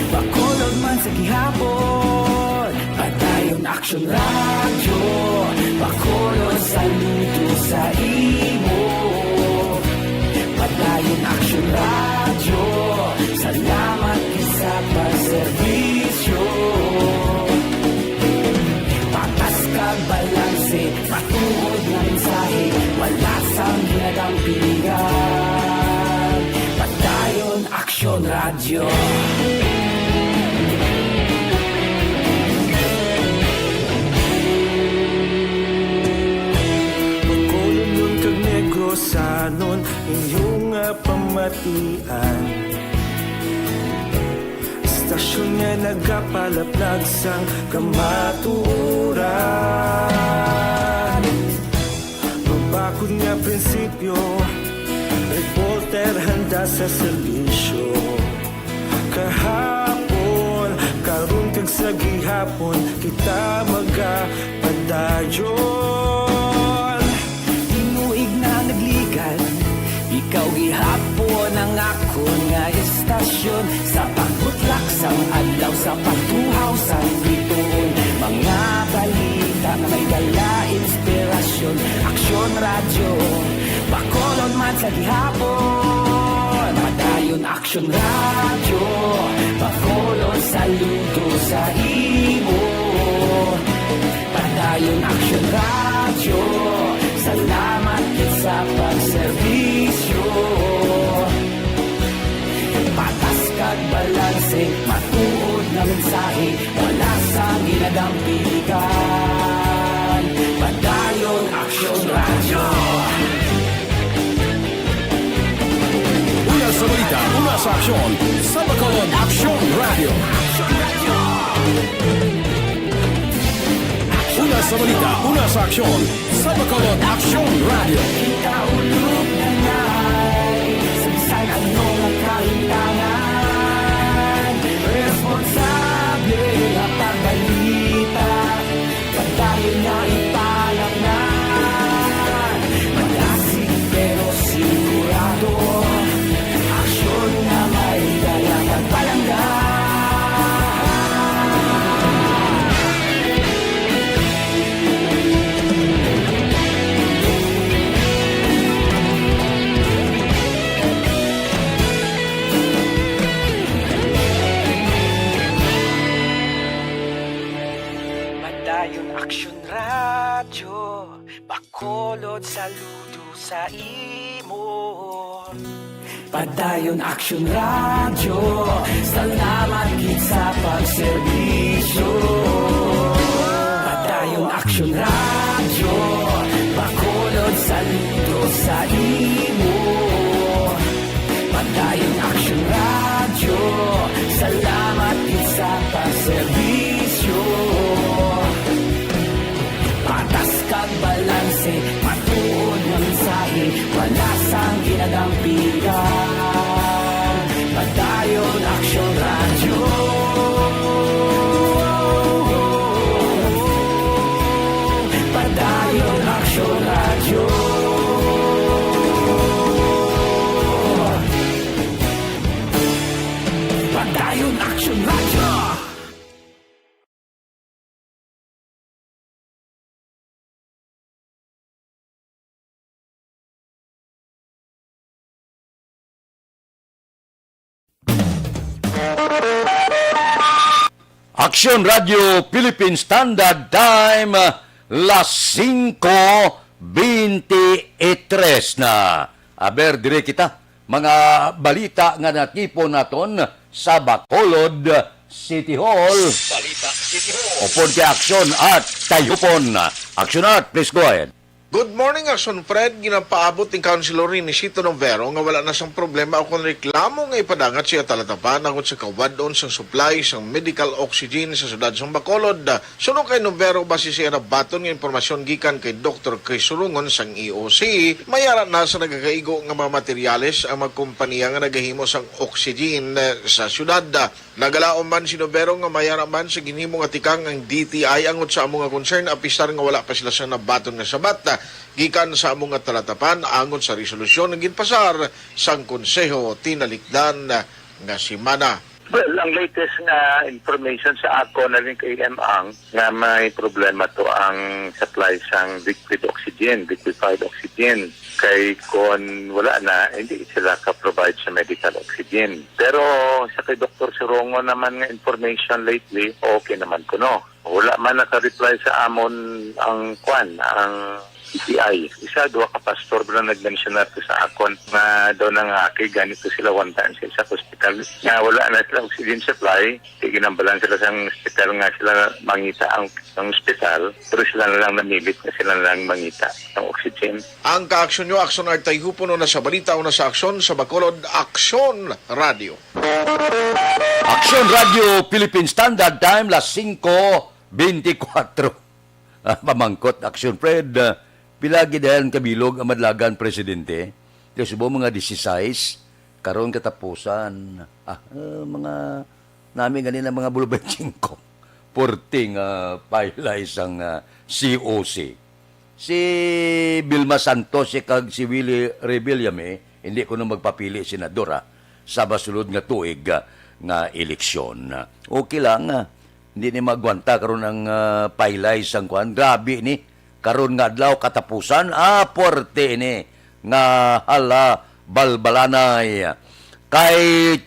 Bacolod man sa gihapon. Padayon Aksyon Radyo, Bacolod, saludo sa imo. Padayon Aksyon Radyo, salamat gid sa pagserbisyo. Patas kag balanse, matuod nga mensahe, wala sang ginadampigan. Padayon Aksyon Radyo. Bacolodnon kag Negrosanon, inyo nga pamatian. Hasta Aksyon nga nagapalaplag sang kamatuoran. Mabakod nga prinsipyo, reporter handa sa serbisyo. Kahapon, karon kag sa gihapon, kita magapadayon. Tinuig na nagligad, ikaw gihapon ang akon nga estasyon. Sa pagbutlak sang adlaw, sa pagtuhaw sang bituon, mga balita nga may dala inspirasyon. Aksyon Radyo, Bacolod man sa gihapon. Padayon Aksyon Radyo, Bacolod, saludo sa imo. Padayon Aksyon Radyo, salamat gid sa pagserbisyo. Patas kag balanse, matuod nga mensahe, wala sang ginadampigan. Padayon Aksyon Radyo. Una sa balita, una sa aksyon, sa Bacolod Aksyon Radyo. Una sa balita, una sa aksyon, sa Bacolod Aksyon Radyo. Kita ulog na ngay, sa bisan ano nga kahintangan, responsable nga pagbalita, padayon nga ipalangnan. Malasig pero sigurado, aksyon nga may dala pagpalangga. Padayon Aksyon Radyo, Bacolod, saludo sa imo. Padayon Aksyon Radyo, salamat gid sa pagserbisyo. Padayon Aksyon Radyo, Bacolod, saludo sa imo. Padayon Aksyon Radyo, salamat gid sa pagserbisyo. Patas kag balanse, matuod nga mensahe, wala sang ginadampigan. Padayon Aksyon Radyo. Padayon Aksyon Radyo. Padayon Aksyon Radyo. Aksyon Radio Philippine Standard Time, las singko beintitres na. Aber, dire kita, mga balita nga natipon naton sa Bacolod City Hall. Balita City Hall. Upod kay Aksyon Art Tayupon. Aksyon Art, please go ahead. Good morning, Aksyon Fred. Ginapaabot ni Councilor Renisito Novero nga wala na sang problema o kon reklamo nga ipadangat sa iya talatapan angot sa kawad-on sang supply sang medical oxygen sa siyudad sang Bacolod. Suno kay Novero, base sa iya nabaton nga impormasyon gikan kay Doktor Chris Surungon sang E O C, may ara na sa nagakaigo nga mga materyales ang mga kompanya nga nagahimo sang oxygen, eh, sa siyudad. Nagalaom man si Novero nga may ara man sa ginhimo nga tikang ang D T I angot sa amo nga concern, apisar nga wala pa sila sang nabaton nga sabat, ah, gikan sa amo nga talatapan angot sa resolusyon nga ginpasar sang Konseho tinalikdan, ah, nga semana. Well, ang latest nga information sa ako na rin kay M Ang nga may problema to ang supply sang liquid oxygen, liquefied oxygen. Kay kon wala na, hindi sila ka-provide sa medical oxygen. Pero sa kay Doktor Surongo naman nga information lately, okay naman kuno. Wala man naka-reply sa amon ang kwan, ang C P I. Isa, duha ka pastor ba na nag-mention na to sa akon nga daw nangakig ganito sila one time sa isa ka ospital. Nga wala na sila oxygen supply, di ginambalan sila sa hospital nga sila mangita ang, ang ospital, pero sila na lang namilit nga sila na lang mangita ang oxygen. Ang kaaksyon nyo, Aksyon Art Tayhupon, una sa balita, una sa aksyon, sa Bacolod, Aksyon Radio. Aksyon Radio Philippine Standard Time, las singko bentikwatro. Ah, pamangkot, Aksyon Fred, ah, pila gid dayon ka bilog ang madlagan, Presidente? Di subo mga disisais, karon katapusan. Ah, ah, mga nami gani na mga bulubay singko. Porting, ah, pailay sang, ah, C O C. Si Vilma Santos, si kag si Willie Revillame, hindi kuno magpapili senador, ah, sa masulod nga tuig, ah, nga eleksyon. Okay lang, ah. Hindi ni magwanta karon ang, ah, pailay sang kwan. Grabe ni. Karon nga adlaw katapusan, ah, puwerte ni nga hala balbalanay. Kay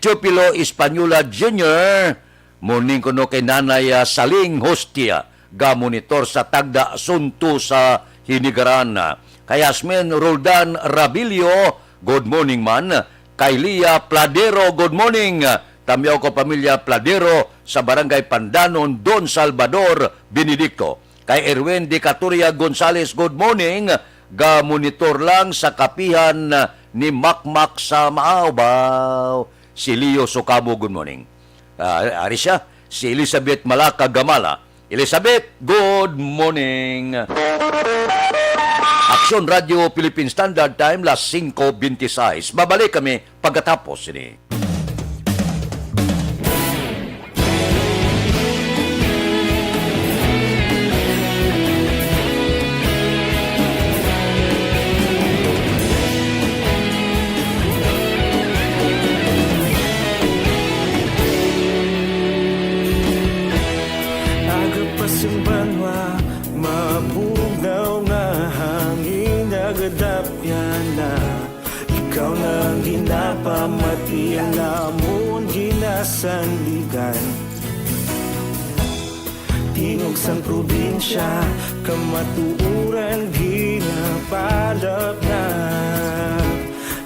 Teofilo Española Junior, morning kuno kay Nanay, ah, Saling Hostia, ga monitor sa Tagda Sunto sa Hinigaran. Kay Yasmin Roldan Rabilio, good morning man. Kay Lia Pladero, good morning. Tamyaw ko pamilya Pladero sa Barangay Pandanon, Don Salvador, Benedicto. Kay Erwin Dicatoria Gonzales, good morning. Ga-monitor lang sa kapihan ni Makmak sa Maawbaw. Si Leo Socamo, good morning. Ah, ari siya, si Elizabeth Malaka Gamala. Elizabeth, good morning. Aksyon Radio Philippine Standard Time, las singko bentiseis. Babalik kami pagkatapos sini. Aga pa sing banwa, mabugnaw nga hangin nagadapyan na. Ikaw na ang ginapamati, ang amon ginasandigan. Tingog sang probinsya, kamatuoran ginapalapnap.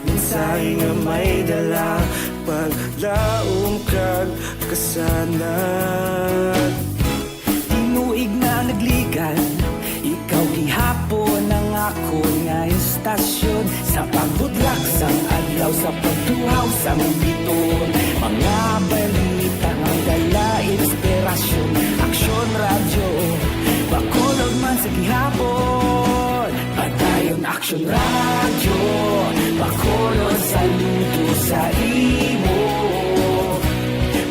Mensahe nga may dala, paglaom kag kasanag. Tinuig na nagligan, ikaw gihapon ang akon nga estasyon. Sa pagbudlak sang adlaw, sa pagtuhaw sang bituon, mga balita nga dala inspirasyon. Aksyon Radyo, Bacolod man sa gihapon. Padayon Aksyon Radyo, Bacolod, saludo sa imo.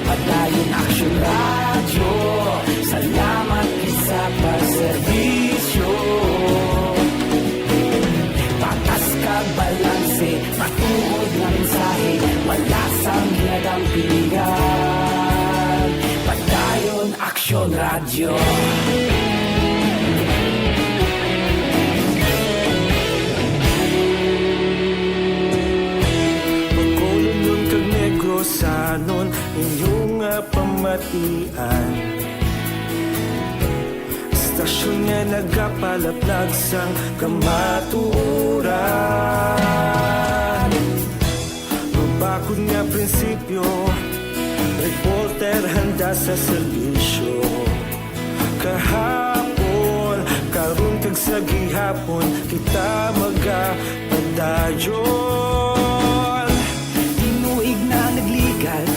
Padayon Aksyon Radyo, salamat gid sa pagserbisyo. Patas kag balanse, matuod nga mensahe, wala sang ginadampingan. Padayon Aksyon Radyo. Bacolodnon kag Negrosanon, inyo nga pamatian. Estasyon nga nagapalaplag sang kamatuoran. Mabakod nga prinsipyo, reporter handa sa serbisyo. Kahapon, karon kag sa gihapon, kita magapadayon. Tinuig na nagligan,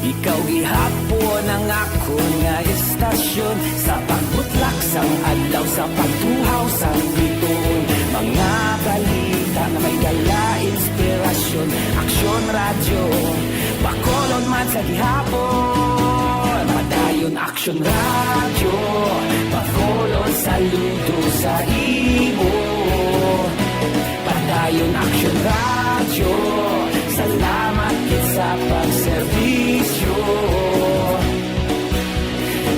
ikaw gihapon ang akon nga estasyon. Sa pagbutlak sang adlaw, sa pagtuhaw sang bituon, mga balita nga may dala inspirasyon. Aksyon Radyo, Bacolod man sa gihapon. Padayon Aksyon Radyo, Bacolod, saludo sa imo. Padayon Aksyon Radyo, salamat gid sa pagserbisyo.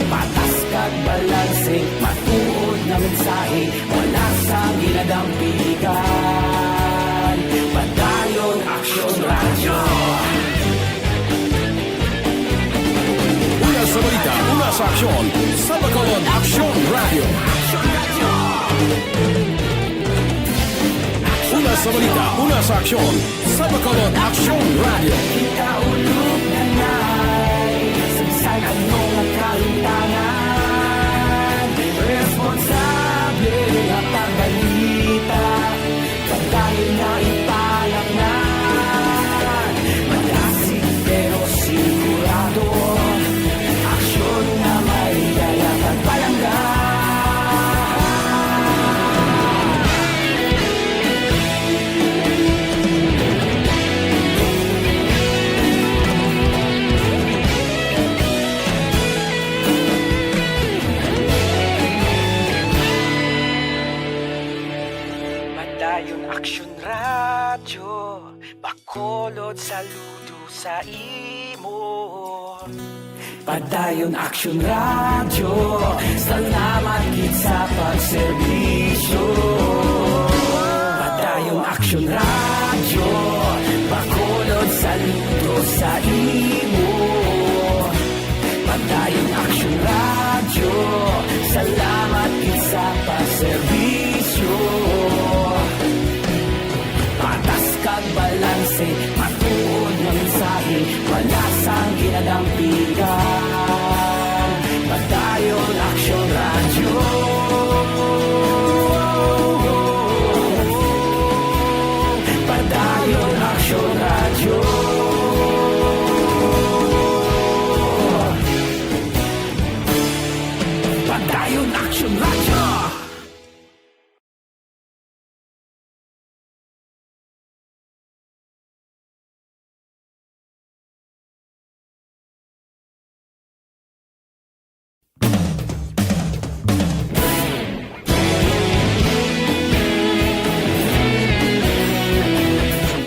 Patas kag balanse, matuod nga mensahe, wala sang ginadampingan. Padayon Aksyon Radyo. Una sa balita, una Aksyon sa Bacolod, Aksyon Radio. Una sa balita, una sa aksyon sa Bacolod, Aksyon Radio. Kita ulog na na'y sagsag ang mga kalintangan. Responsable nga pagbalita. Padayon na ipalatnan, malasig pero sigurado. Aksyon nga may dala kag palangga. Padayon Aksyon Radyo, Bacolod, saludo sa imo. Padayon Aksyon Radyo, salamat gid sa pagserbisyo. Padayon Aksyon Radyo, Bacolod, saludo sa imo. Padayon Aksyon Radyo, salamat gid sa pagserbisyo. Patas kag balanse, matuod nga mensahe, wala sang ginadampigan. Padayon Aksyon Radyo. Padayon Aksyon Radyo. Padayon Aksyon Radyo.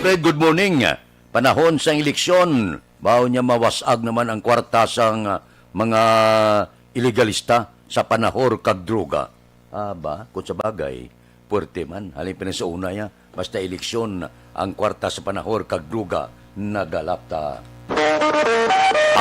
Fred, good morning. Panahon sang eleksyon, mao niya mawas-ag naman ang kwarta sang, ah, mga ilegalista sa panahor kag droga. Ah, ba, kung sa bagay, puwerte man. Halin pa na sa una, ya. Basta eleksyon, ang kwarta sa panahor kag droga nagalapta.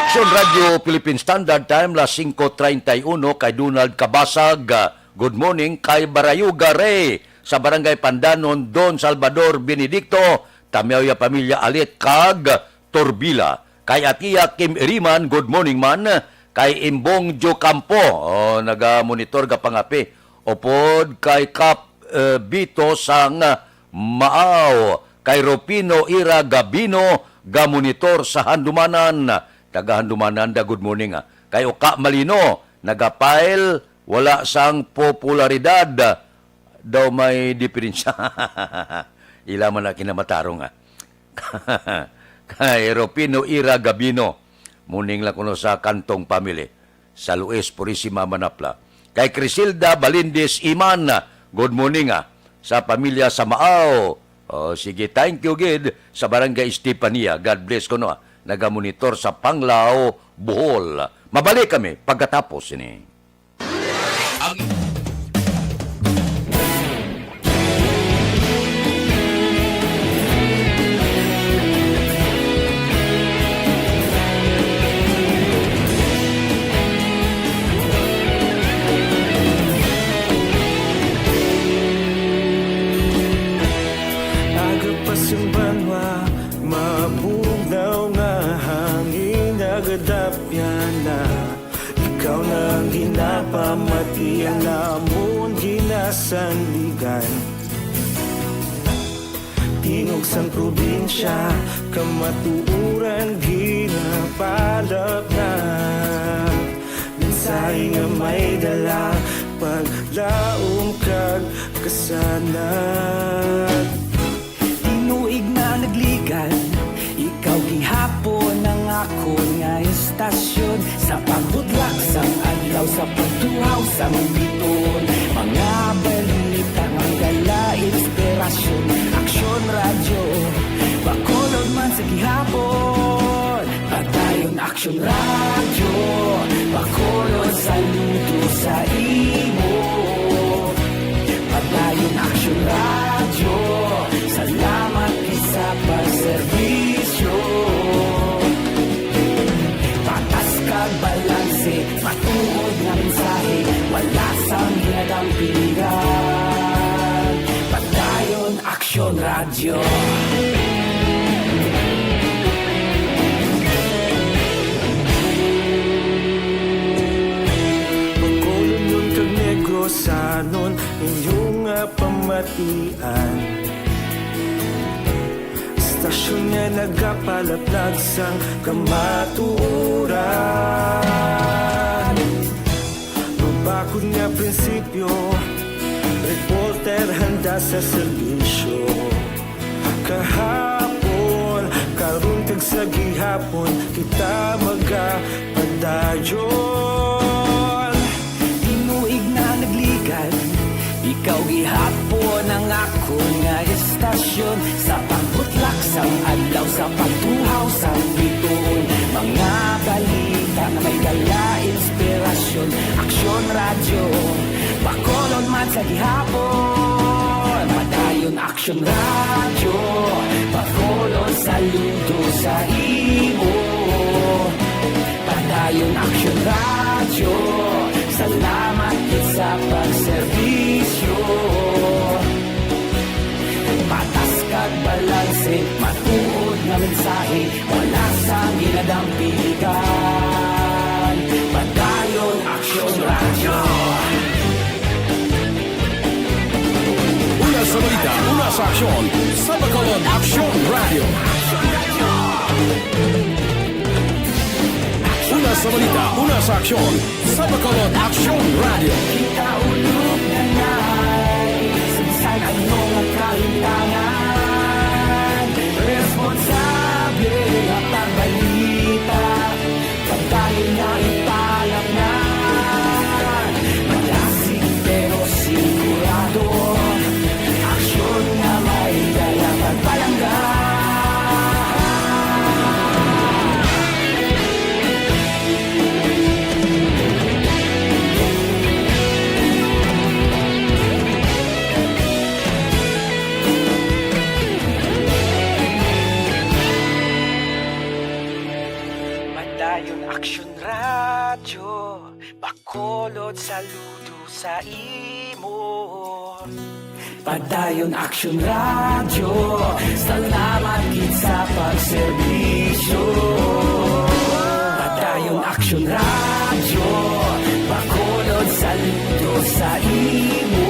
Aksyon Radio Philippine Standard Time, las singko treinta y uno, kay Donald Kabasag. Good morning kay Barayuga Ray sa Barangay Pandanon, Don Salvador Benedicto, Tamyawya Pamilya Alit kag Torbila. Kay Atiya Kim Iriman, good morning man. Kay Imbong Joe Campo, oh, naga-monitor, gapangapi. Upod kay Kap, eh, Bito sang Maaw. Kay Rufino Ira Gabino, ga-monitor sa Handumanan. Taga Handumanan da, good morning, ah. Kay Oka Malino, naga-file, wala sang popularidad. Daw may diferensya. Ila man na kinamatarong, ah. Kay Rufino Ira Gabino, morning lang kuno sa Cantong family, sa Luis Purisima, Manapla. Kay Crisilda Balindis Iman, good morning, ah, sa pamilya sa Maaw. Oh, sige, thank you gid sa Barangay Estefania. God bless kuno, ah. Nagamonitor sa Panglao, Bohol. Mabalik kami pagkatapos ini. Ang Aga pa sang banwa, mabugnaw nga hangin, nagadapyan na. Ikaw na ang ginapamati, ang amon ginasandigan. Tingog sang probinsya, kamatuoran ginapalapnap. Mensahe nga may dala, paglaom kag kasanag. Tinuig na nagligan, ikaw gihapon ang akon nga istasyon. Sa pagbutlak sang adlaw, sa pagtuhaw sang biton, mga balita nga dala inspirasyon. Aksyon Radyo, Bacolod man sa gihapon. Padayon Aksyon Radyo, Bacolod, saludo sa imo. Padayon Aksyon Radyo, salamat gid sa pagserbisyo. Patas kag balanse, matuod Radyo. Bacolodnon kag Negrosanon, inyo nga pamatian. Istasyon nga nagapalaplag sang kamatuoran. Mabakod nga prinsipyo, reporter handa sa serbisyo. Kahapon, karon kag sa gihapon, kita magapadayon. Tinuig na nagligad, ikaw gihapon ang akon nga istasyon. Sa pagbutlak sang adlaw, sa pagtuhaw sang bituon, mga balita nga may dala inspirasyon. Aksyon Radyo, Bacolod man sa gihapon. Padayon Aksyon Radyo, Bacolod saludo sa imo. Padayon Aksyon Radyo, salamat gid sa pagserbisyo. Patas kag balanse, matuod nga mensahe, wala sang ginadampigan. Padayon Aksyon Radyo. Una sa balita, una sa aksyon, sa Bacolod Aksyon Radyo. Una sa balita, una sa aksyon, sa Bacolod Aksyon Radyo. Kita ulog na nai, sa bisan ano nga kahintangan, responsable nga pagbalita. Pagdayon na ipalapnan, malasig pero sigurado. Aksyon nga may dala pagpalangga. Padayon Aksyon Radyo, Bacolod saludo sa imo. Padayon Aksyon Radyo, salamat gid sa pagserbisyo. Padayon Aksyon Radyo, Bacolod saludo sa imo.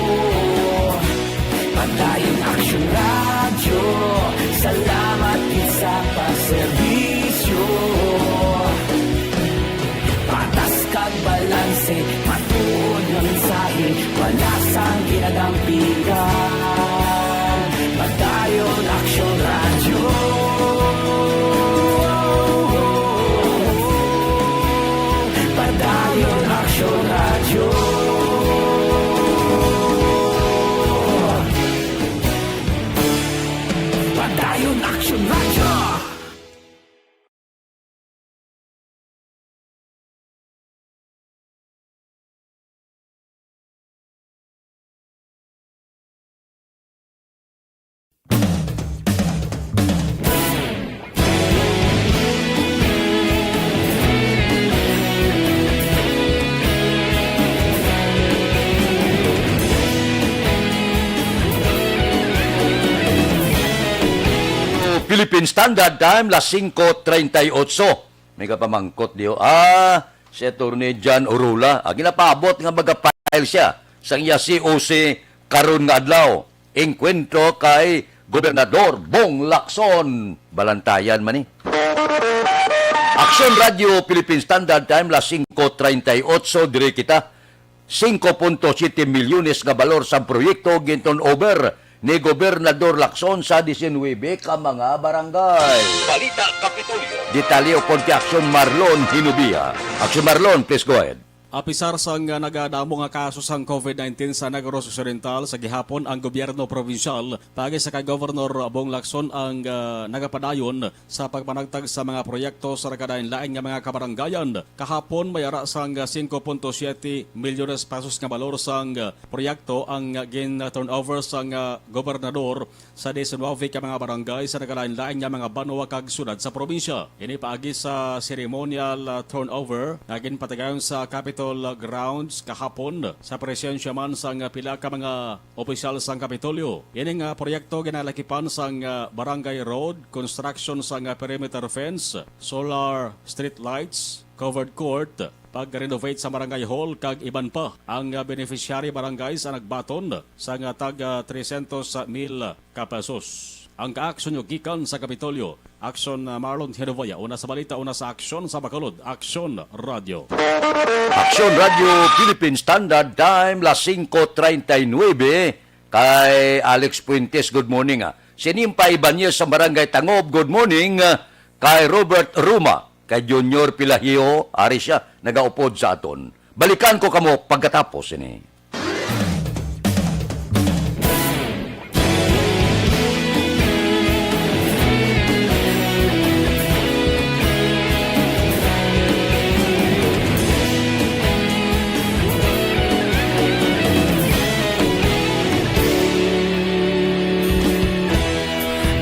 Padayon Aksyon Radyo, salamat gid sa pagserbisyo. Patas kag balanse, matuod nga mensahe, wala sang ginadampigan. Padayon Aksyon Radyo. Padayon Aksyon Radyo. Padayon Aksyon Radyo. Philippine Standard Time, las singko treinta y ocho. May kapamangkot diyo. Ah, si Attorney John Orula. Ah, ginapaabot nga magapile siya sa iya C O C karon nga adlaw. Engkwentro kay Gobernador Bong Lacson. Balantayan man ni. Aksyon Radyo Philippine Standard Time, las singko treinta y ocho, diri kita. Singko punto siyete milyones nga balor sang proyekto gin-turnover ni Gobernador Lacson sa disinuybe ka mga barangay. Balita Kapitolyo. Detalye ukon kay Aksyon Marlon Hinubia. Aksyon Marlon, please go ahead. Apisar sang nagadamo nga kaso sang covid nineteen sa Negros Occidental sa gihapon, ang gobyerno probinsyal paagi sa kay Governor Bong Lacson ang, ah, nagapadayon sa pagpanagtag sa mga proyekto sa nagkalain-lain nga mga kabarangayan. Kahapon, may ara sang singko punto siyete milyones pesos nga balor sang proyekto ang gin-turnover sang gobernador sa diecinueve ka mga barangay sa nagkalain-lain nga mga banwa kag syudad sa probinsya. Ini paagi sa ceremonial, ah, turnover nga ginpatigayon sa Capitol Capitol grounds kahapon sa presensya man sang pila ka mga opisyal sang Kapitolyo. Ini nga proyekto ginalakipan sang, ah, barangay road, construction sang, ah, perimeter fence, solar street lights, covered court, pag-renovate sa barangay hall kag iban pa. Ang, ah, beneficiary barangays ang nagbaton sang, ah, tag, ah, tresyentos mil ka pesos. Ang kaaksyon nyo gikan sa Kapitolyo. Aksyon, ah, Marlon Genovia, una sa balita, una sa aksyon sa Bacolod. Aksyon Radio. Aksyon Radio Philippine Standard Time, las singko treinta y nuebe. Kay Alex Fuentes, good morning, ah. Si Nimpa Ibanez sa Barangay Tangob, good morning, ah. Kay Robert Ruma, kay Junior Pilahio, ari siya, nagaupod sa aton. Balikan ko kamo pagkatapos ini.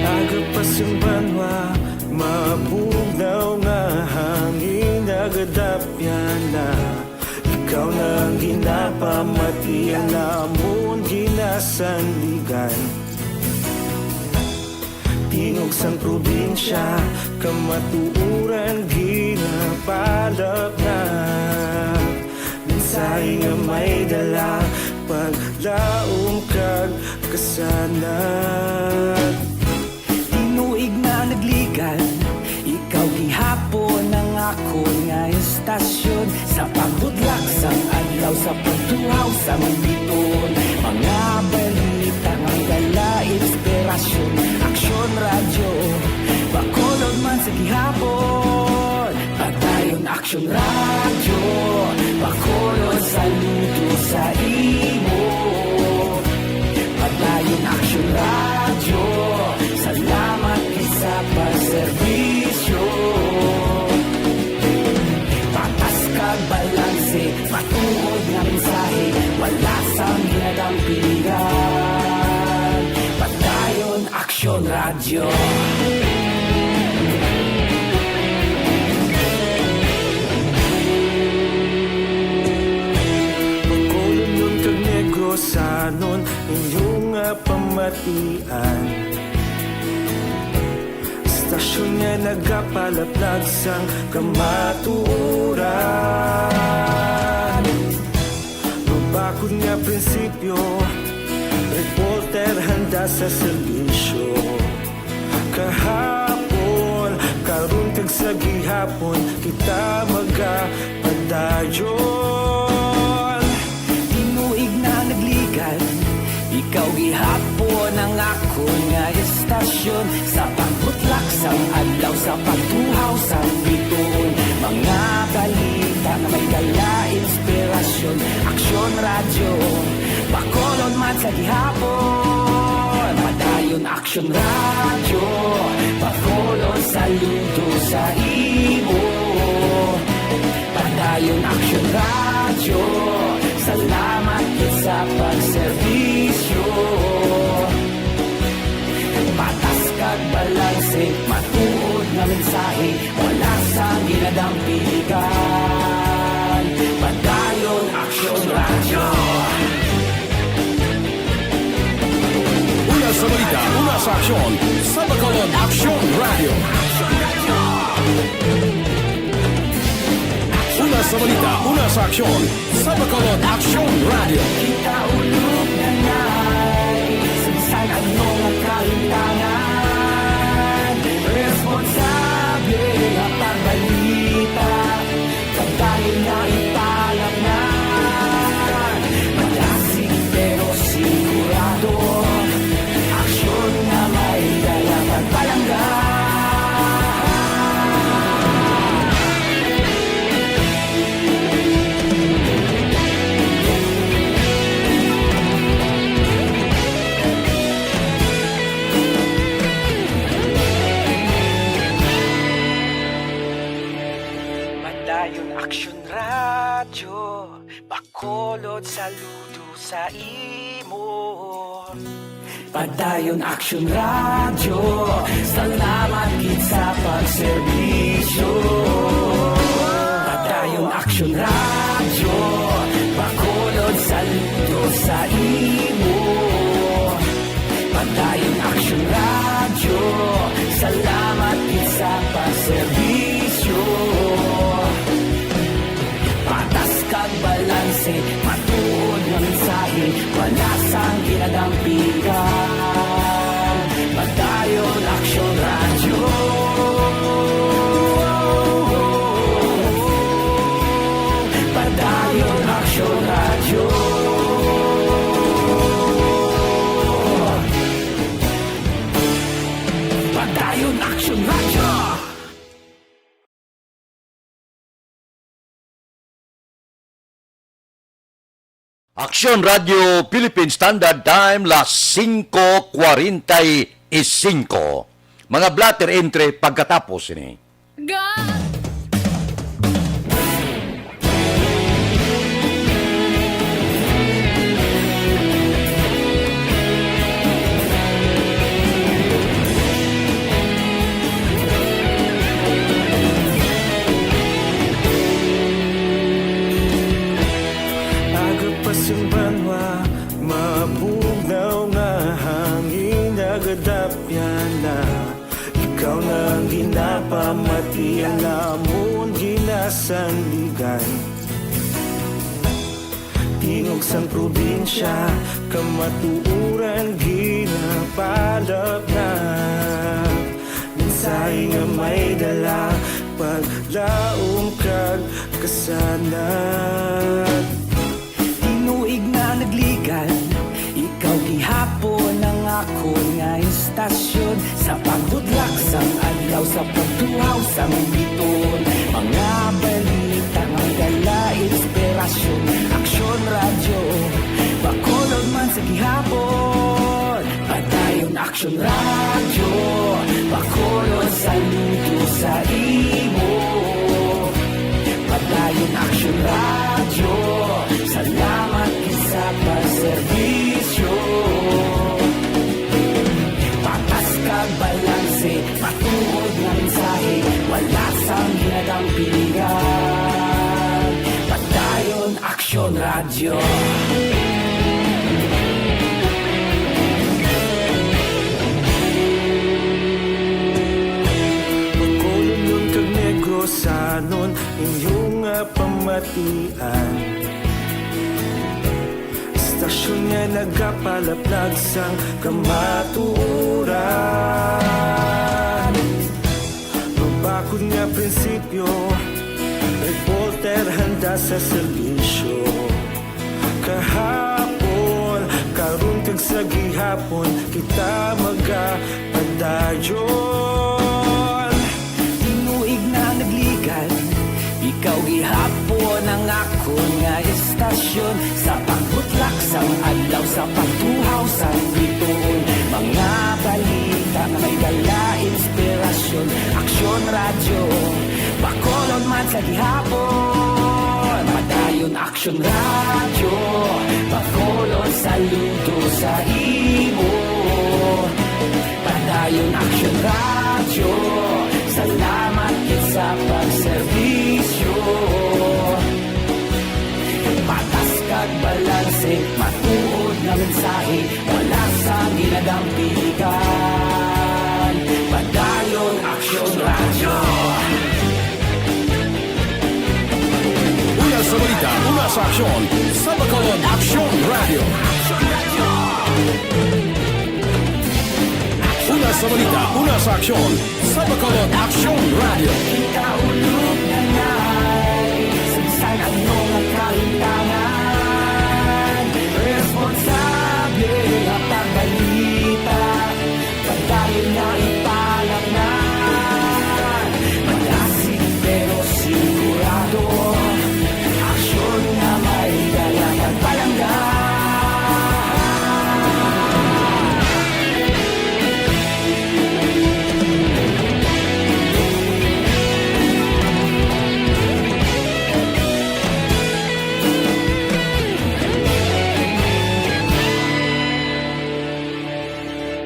Aga pa sang banwa, mabugnaw nga hangin nagadapyan na. Ikaw na ang ginapamati, ang amon ginasandigan. Tingog sang probinsya, kamatuoran ginapalapnap. Mensahe nga may dala, paglaom kag kasanag. Tinuig na nagligan, ikaw gihapon ang akon nga istasyon. Sa pagbutlak sang adlaw, sa pagtuhaw sang biton, mga balita nga may dala inspirasyon. Aksyon Radyo, Bacolod man sa gihapon. Padayon Aksyon Radyo, Bacolod, saludo sa imo. Padayon Aksyon Radyo, salamat gid sa pagserbisyo. Patas kag balanse, matuod nga mensahe, wala sang ginadampigan. Padayon Aksyon Radyo. Bacolodnon kag Negrosanon, inyo nga pamatian. Istasyon nga nagapalaplag sang kamatuoran. Mabakod nga prinsipyo, reporter handa sa serbisyo. Kahapon, karon kag sa gihapon, kita magapadayon. Tinuig na nagligan, ikaw gihapon ang akon nga istasyon. Sa pagbutlak sang adlaw, sa pagtuhaw sang bituon, mga balita nga may dala inspirasyon. Aksyon Radyo, Bacolod man sa gihapon. Padayon Aksyon Radyo, Bacolod, saludo sa imo. Padayon Aksyon Radyo, salamat gid sa pagserbisyo. Patas kag balanse, matuod nga mensahe, wala sang ginadampigan. Padayon Aksyon Radyo. Una sa balita, una sa aksyon, sa Bacolod Aksyon Radyo. Una sa balita, una sa aksyon, sa Bacolod Aksyon Radyo. Kita ulog na nai, sa bisan ano nga kalimtangan, responsable nga pagbalita. Pagdayon na ipalapnan, malasig pero sigurado. Aksyon nga may dala pagpalangga. Padayon Aksyon Radyo, Bacolod, saludo sa imo. Padayon Aksyon Radyo, salamat gid sa pagserbisyo. Padayon Aksyon Radyo, Bacolod, saludo sa imo. Padayon Aksyon Radyo, salamat gid sa pagserbisyo. Patas kag balanse, matuod nga mensahe, wala sang ginadampigan. Padayon Aksyon Radyo. Padayon Aksyon Radyo. Padayon Aksyon Radyo. Aksyon Radio Philippine Standard Time, las singko kwarenta y singko. Mga blotter entry pagkatapos ini. Ga- Aga pa sing banwa, mabugnaw nga hangin nagadapyan na. Ikaw na ang ginapamati, ang amon ginasandigan. Tingog sang probinsya, kamatuoran ginapalapnap. Mensahe nga may dala, paglaom kag kasanag. Tinuig na nagligan, ikaw gihapon ang akon nga istasyon. Sa pagbutlak sang adlaw, sa pagtuhaw sang biton, mga balita nga dala inspirasyon. Aksyon Radyo, Bacolod man sa gihapon. Padayon Aksyon Radyo, Bacolod, saludo sa imo. Padayon Aksyon Radyo, salamat gid sa pagserbisyo. Patas kag balanse, matuod nga mensahe, wala sang ginadampigan. Padayon Aksyon Radyo. Bacolodnon kag Negrosanon, inyo nga pamatian. Istasyon nga nagapalaplag sang kamatuoran. Mabakod nga prinsipyo, reporter handa sa serbisyo. Kahapon, karon kag sa gihapon, kita magapadayon. Tinuig na nagligan, ikaw gihapon ang akon nga istasyon. Sa pagbutlak sang adlaw, sa pagtuhaw sang bituon, mga balita nga may dala inspirasyon. Aksyon Radyo, Bacolod man sa gihapon. Padayon Aksyon Radyo, Bacolod, saludo sa imo. Padayon Aksyon Radyo, salamat gid sa pagserbisyo. Patas kag balanse, matuod nga mensahe, wala sang ginadampigan. Padayon Aksyon Radyo. Una sa balita, una sa aksyon, sa Bacolod Aksyon Radyo. Una sa balita, una sa aksyon, sa Bacolod Aksyon Radyo. Ikaulog na nga, sa bisan ano nga kahimtangan, responsable nga pagbalita. Padayon na ipalapnan, malasig pero sigurado. Aksyon nga may dala pagpalangga.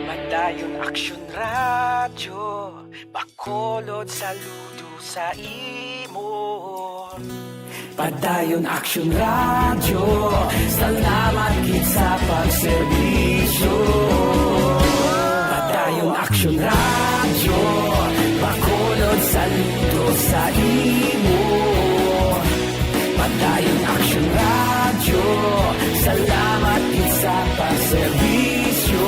Padayon Aksyon Radyo, Bacolod, saludo sa imo. Padayon Aksyon Radyo, salamat gid sa pagserbisyo. Padayon Aksyon Radyo, Bacolod saludo sa imo. Padayon Aksyon Radyo, salamat gid sa pagserbisyo.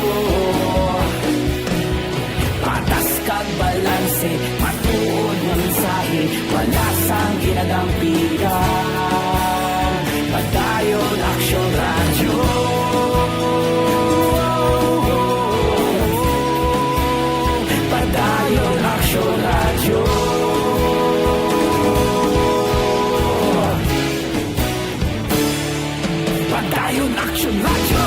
Patas kag balanse, matuod nga mensahe, wala sang ginadampigan. Padayon Aksyon Radyo. Padayon Aksyon Radyo. Padayon Aksyon Radyo.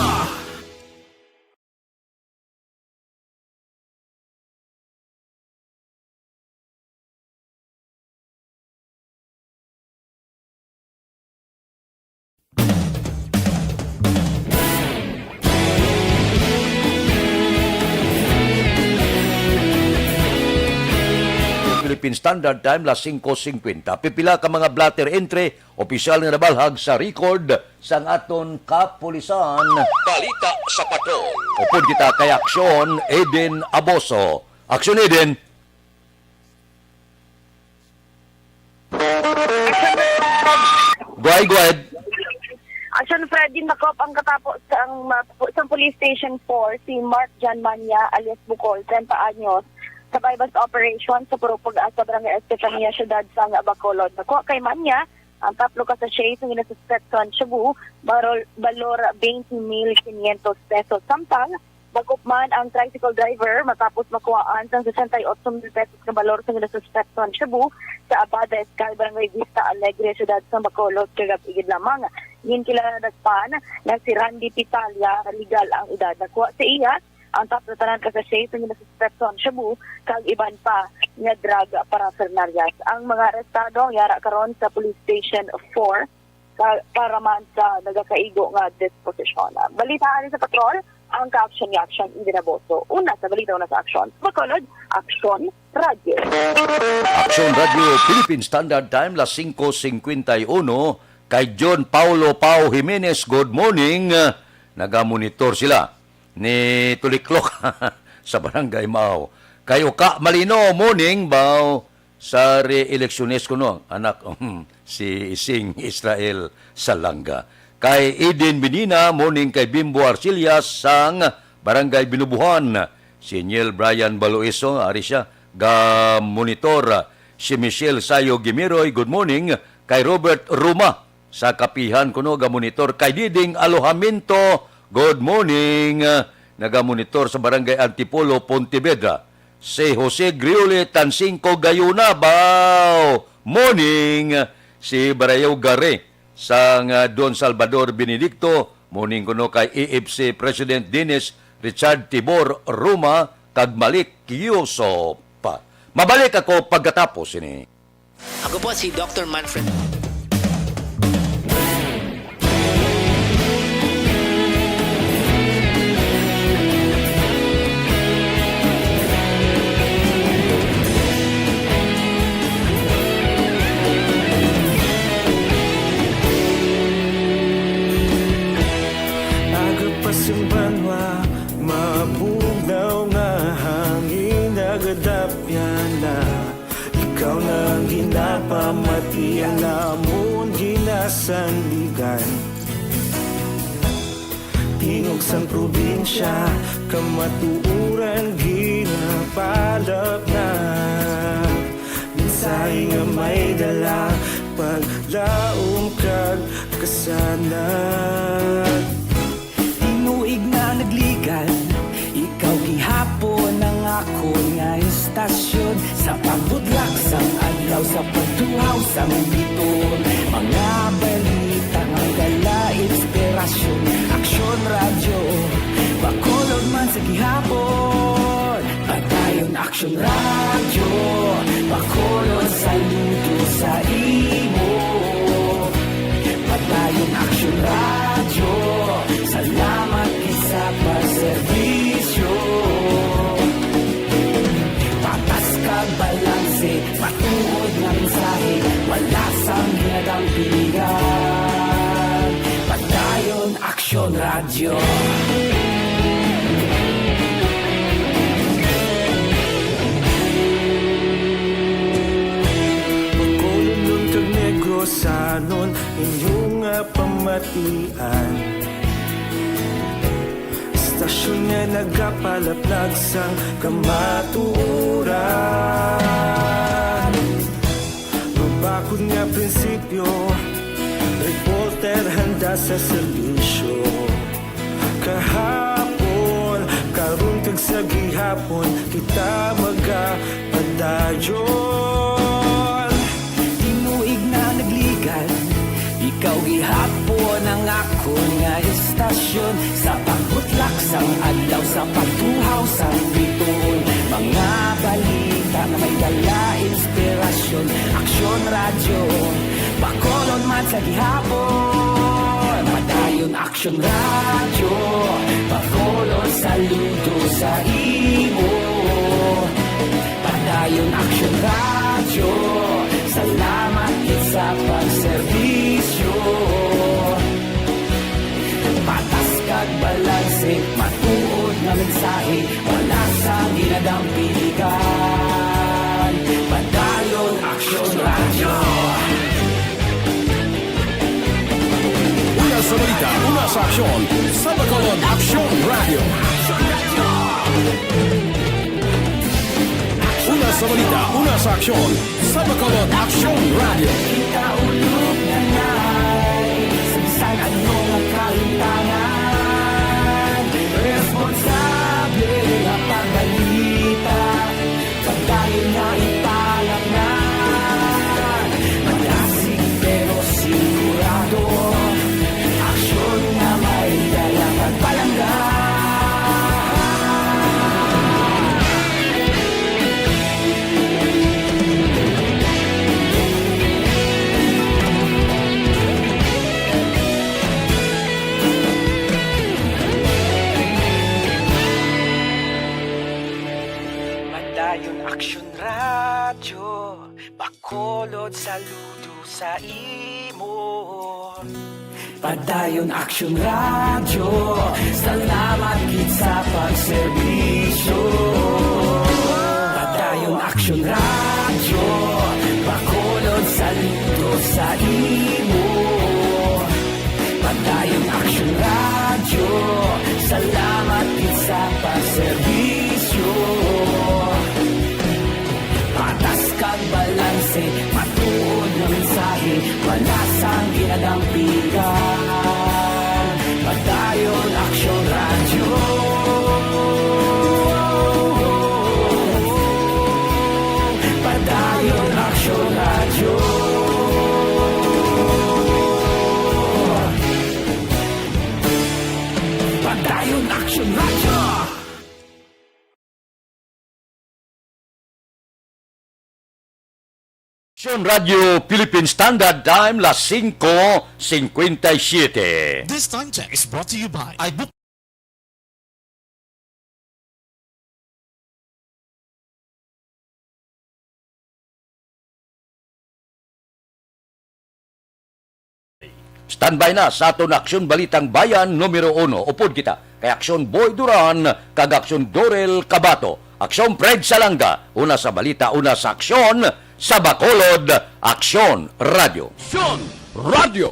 Philippine Standard Time, las singko singkwenta. Pipila ka mga blotter entry, opisyal nga nabalhag sa record sang aton kapulisan. Balita sa Patrol. Upod kita kay Aksyon Eden Aboso. Aksyon Eden. Go ahead, go ahead. Action Fred, ginakop ang katapo sang, sang Police Station four, si Mark John Manya, alias Bukol, treinta anyos, sa buy-bust operation sa Purok Pag-asa, Barangay Estefania, Siyudad sang Bacolod. Nakuha kay Manya ang tatlo ka sachet nga ginasuspetso sang shabu, barol-, balor twenty mil quinientos pesos. Samtang, dakop man ang tricycle driver matapos makuhaan sang sesenta y ocho mil pesos nga balor sang ginasuspetso sang shabu sa Abada Sky, Barangay Vista Alegre, Siyudad sang Bacolod, kagab-i gid lamang. Ginkilala na dakpan nga si Randy Pitalia, legal ang edad. Nakuha sa iya ang tatlo tanan ka sachet sang ginasuspetso sang shabu kag iban pa nga drug paraphernalia. Ang mga arestado ang yara karon sa Police Station four ka-, para man sa nagakaigo nga disposisyon. Balita halin sa patrol, ang ka-action ni Action Eden Aboso. Una sa balita, una sa aksyon. Bacolod, Aksyon Radyo. Aksyon Radyo, Philippine Standard Time, las singko singkwenta y uno. Kay John Paulo Pau Jimenez, good morning. Nagamonitor sila ni Tuliklok sa Barangay Mao. Kay Uka Malino, morning, baw sa re-electionist ko, no? Anak, um, si Ising Israel Salanga. Kay Eden Benina, morning. Kay Bimbo Arcillas sang Barangay Binubuhan. Si Niel Brian Baloiso, ari siya, ga-monitor. Si Michelle Sayo Gimiroy, good morning. Kay Robert Ruma, sa Kapihan kuno ga-monitor. Kay Diding Alojamiento, good morning. Naga-monitor sa Barangay Antipolo, Pontevedra. Si Jose Griole Tansingco Gayuna, baw, morning. Si Barayaw Gare sang, ah, Don Salvador Benedicto, morning kuno. Kay A F C President Dennis Richard Tibor Ruma kag Malik Yusop. Mabalik ako pagkatapos ini. Ako po si Doktor Manfred. Aga pa sang banwa, mabugnaw nga hangin, nagadapyan na. Ikaw na ang ginapamati, ang amon ginasandigan. Tingog sang probinsya, kamatuoran ginapalap na. Mensahe nga may dala, paglaom kag kasanag. Tinuig na nagligan, ikaw gihapon ang akon nga istasyon. Sa pagbudlak sang adlaw, sa pagtuhaw sang biton, mga balita nga dala inspirasyon. Aksyon Radyo, Bacolod man sa gihapon. Padayon Aksyon Radyo, Bacolod saludo sa imo. Padayon Aksyon Radyo, salamat gid sa pagserbisyo. Patas kag balanse, matuod nga mensahe, wala sang ginadampigan. Bacolodnon kag Negrosanon, inyo nga pamatian. Istasyon nga nagapalaplag sang kamatuoran. Mabakod nga prinsipyo, reporter handa sa serbisyo. Kahapon, karon kag sa gihapon, kita magapadayon. Tinuig na nagligan, ikaw gihapon ang akon nga istasyon. Sa pagbutlak sang adlaw, sa pagtuhaw sang bituon, mga balita nga may dala inspirasyon. Aksyon Radyo, Bacolod man sa gihapon. Padayon Aksyon Radyo, Bacolod, saludo sa imo. Padayon Aksyon Radyo, salamat gid sa pagserbisyo. Patas kag balanse, matuod nga mensahe, wala sang ginadampigan. Padayon Aksyon Radyo. Una sa balita, una sa aksyon, sa Bacolod Aksyon Radyo. Una sa balita, una sa aksyon, sa Bacolod Aksyon Radyo. Kita ulog na nay, sa bisan ano nga kahintangan, responsable nga pagbalita. Pagdayon nga ipalangnan, malasig pero sigurado. Aksyon nga may dala pagpalangga. Padayon Aksyon Radyo, Bacolod, saludo sa imo. Padayon Aksyon Radyo, salamat gid sa pagserbisyo. Padayon Aksyon Radyo, Bacolod, saludo sa imo. Padayon Aksyon Radyo, salamat gid sa pagserbisyo. Patas kag balanse, matuod nga mensahe, wala sang ginadampigan. Padayon Aksyon Radyo. Padayon Aksyon Radyo. Padayon Aksyon Radyo. Aksyon Radyo Philippine Standard Time, las singko singkwenta y siyete. This time check is brought to you by iBook. Standby na sa aton Aksyon Balitang Bayan numero uno. Upod kita kay Aksyon Boy Duran kag Aksyon Dorel Cabato, Aksyon Fred Salanga, una sa balita, una sa aksyon, sa Bacolod, Aksyon Radio. Aksyon Radio.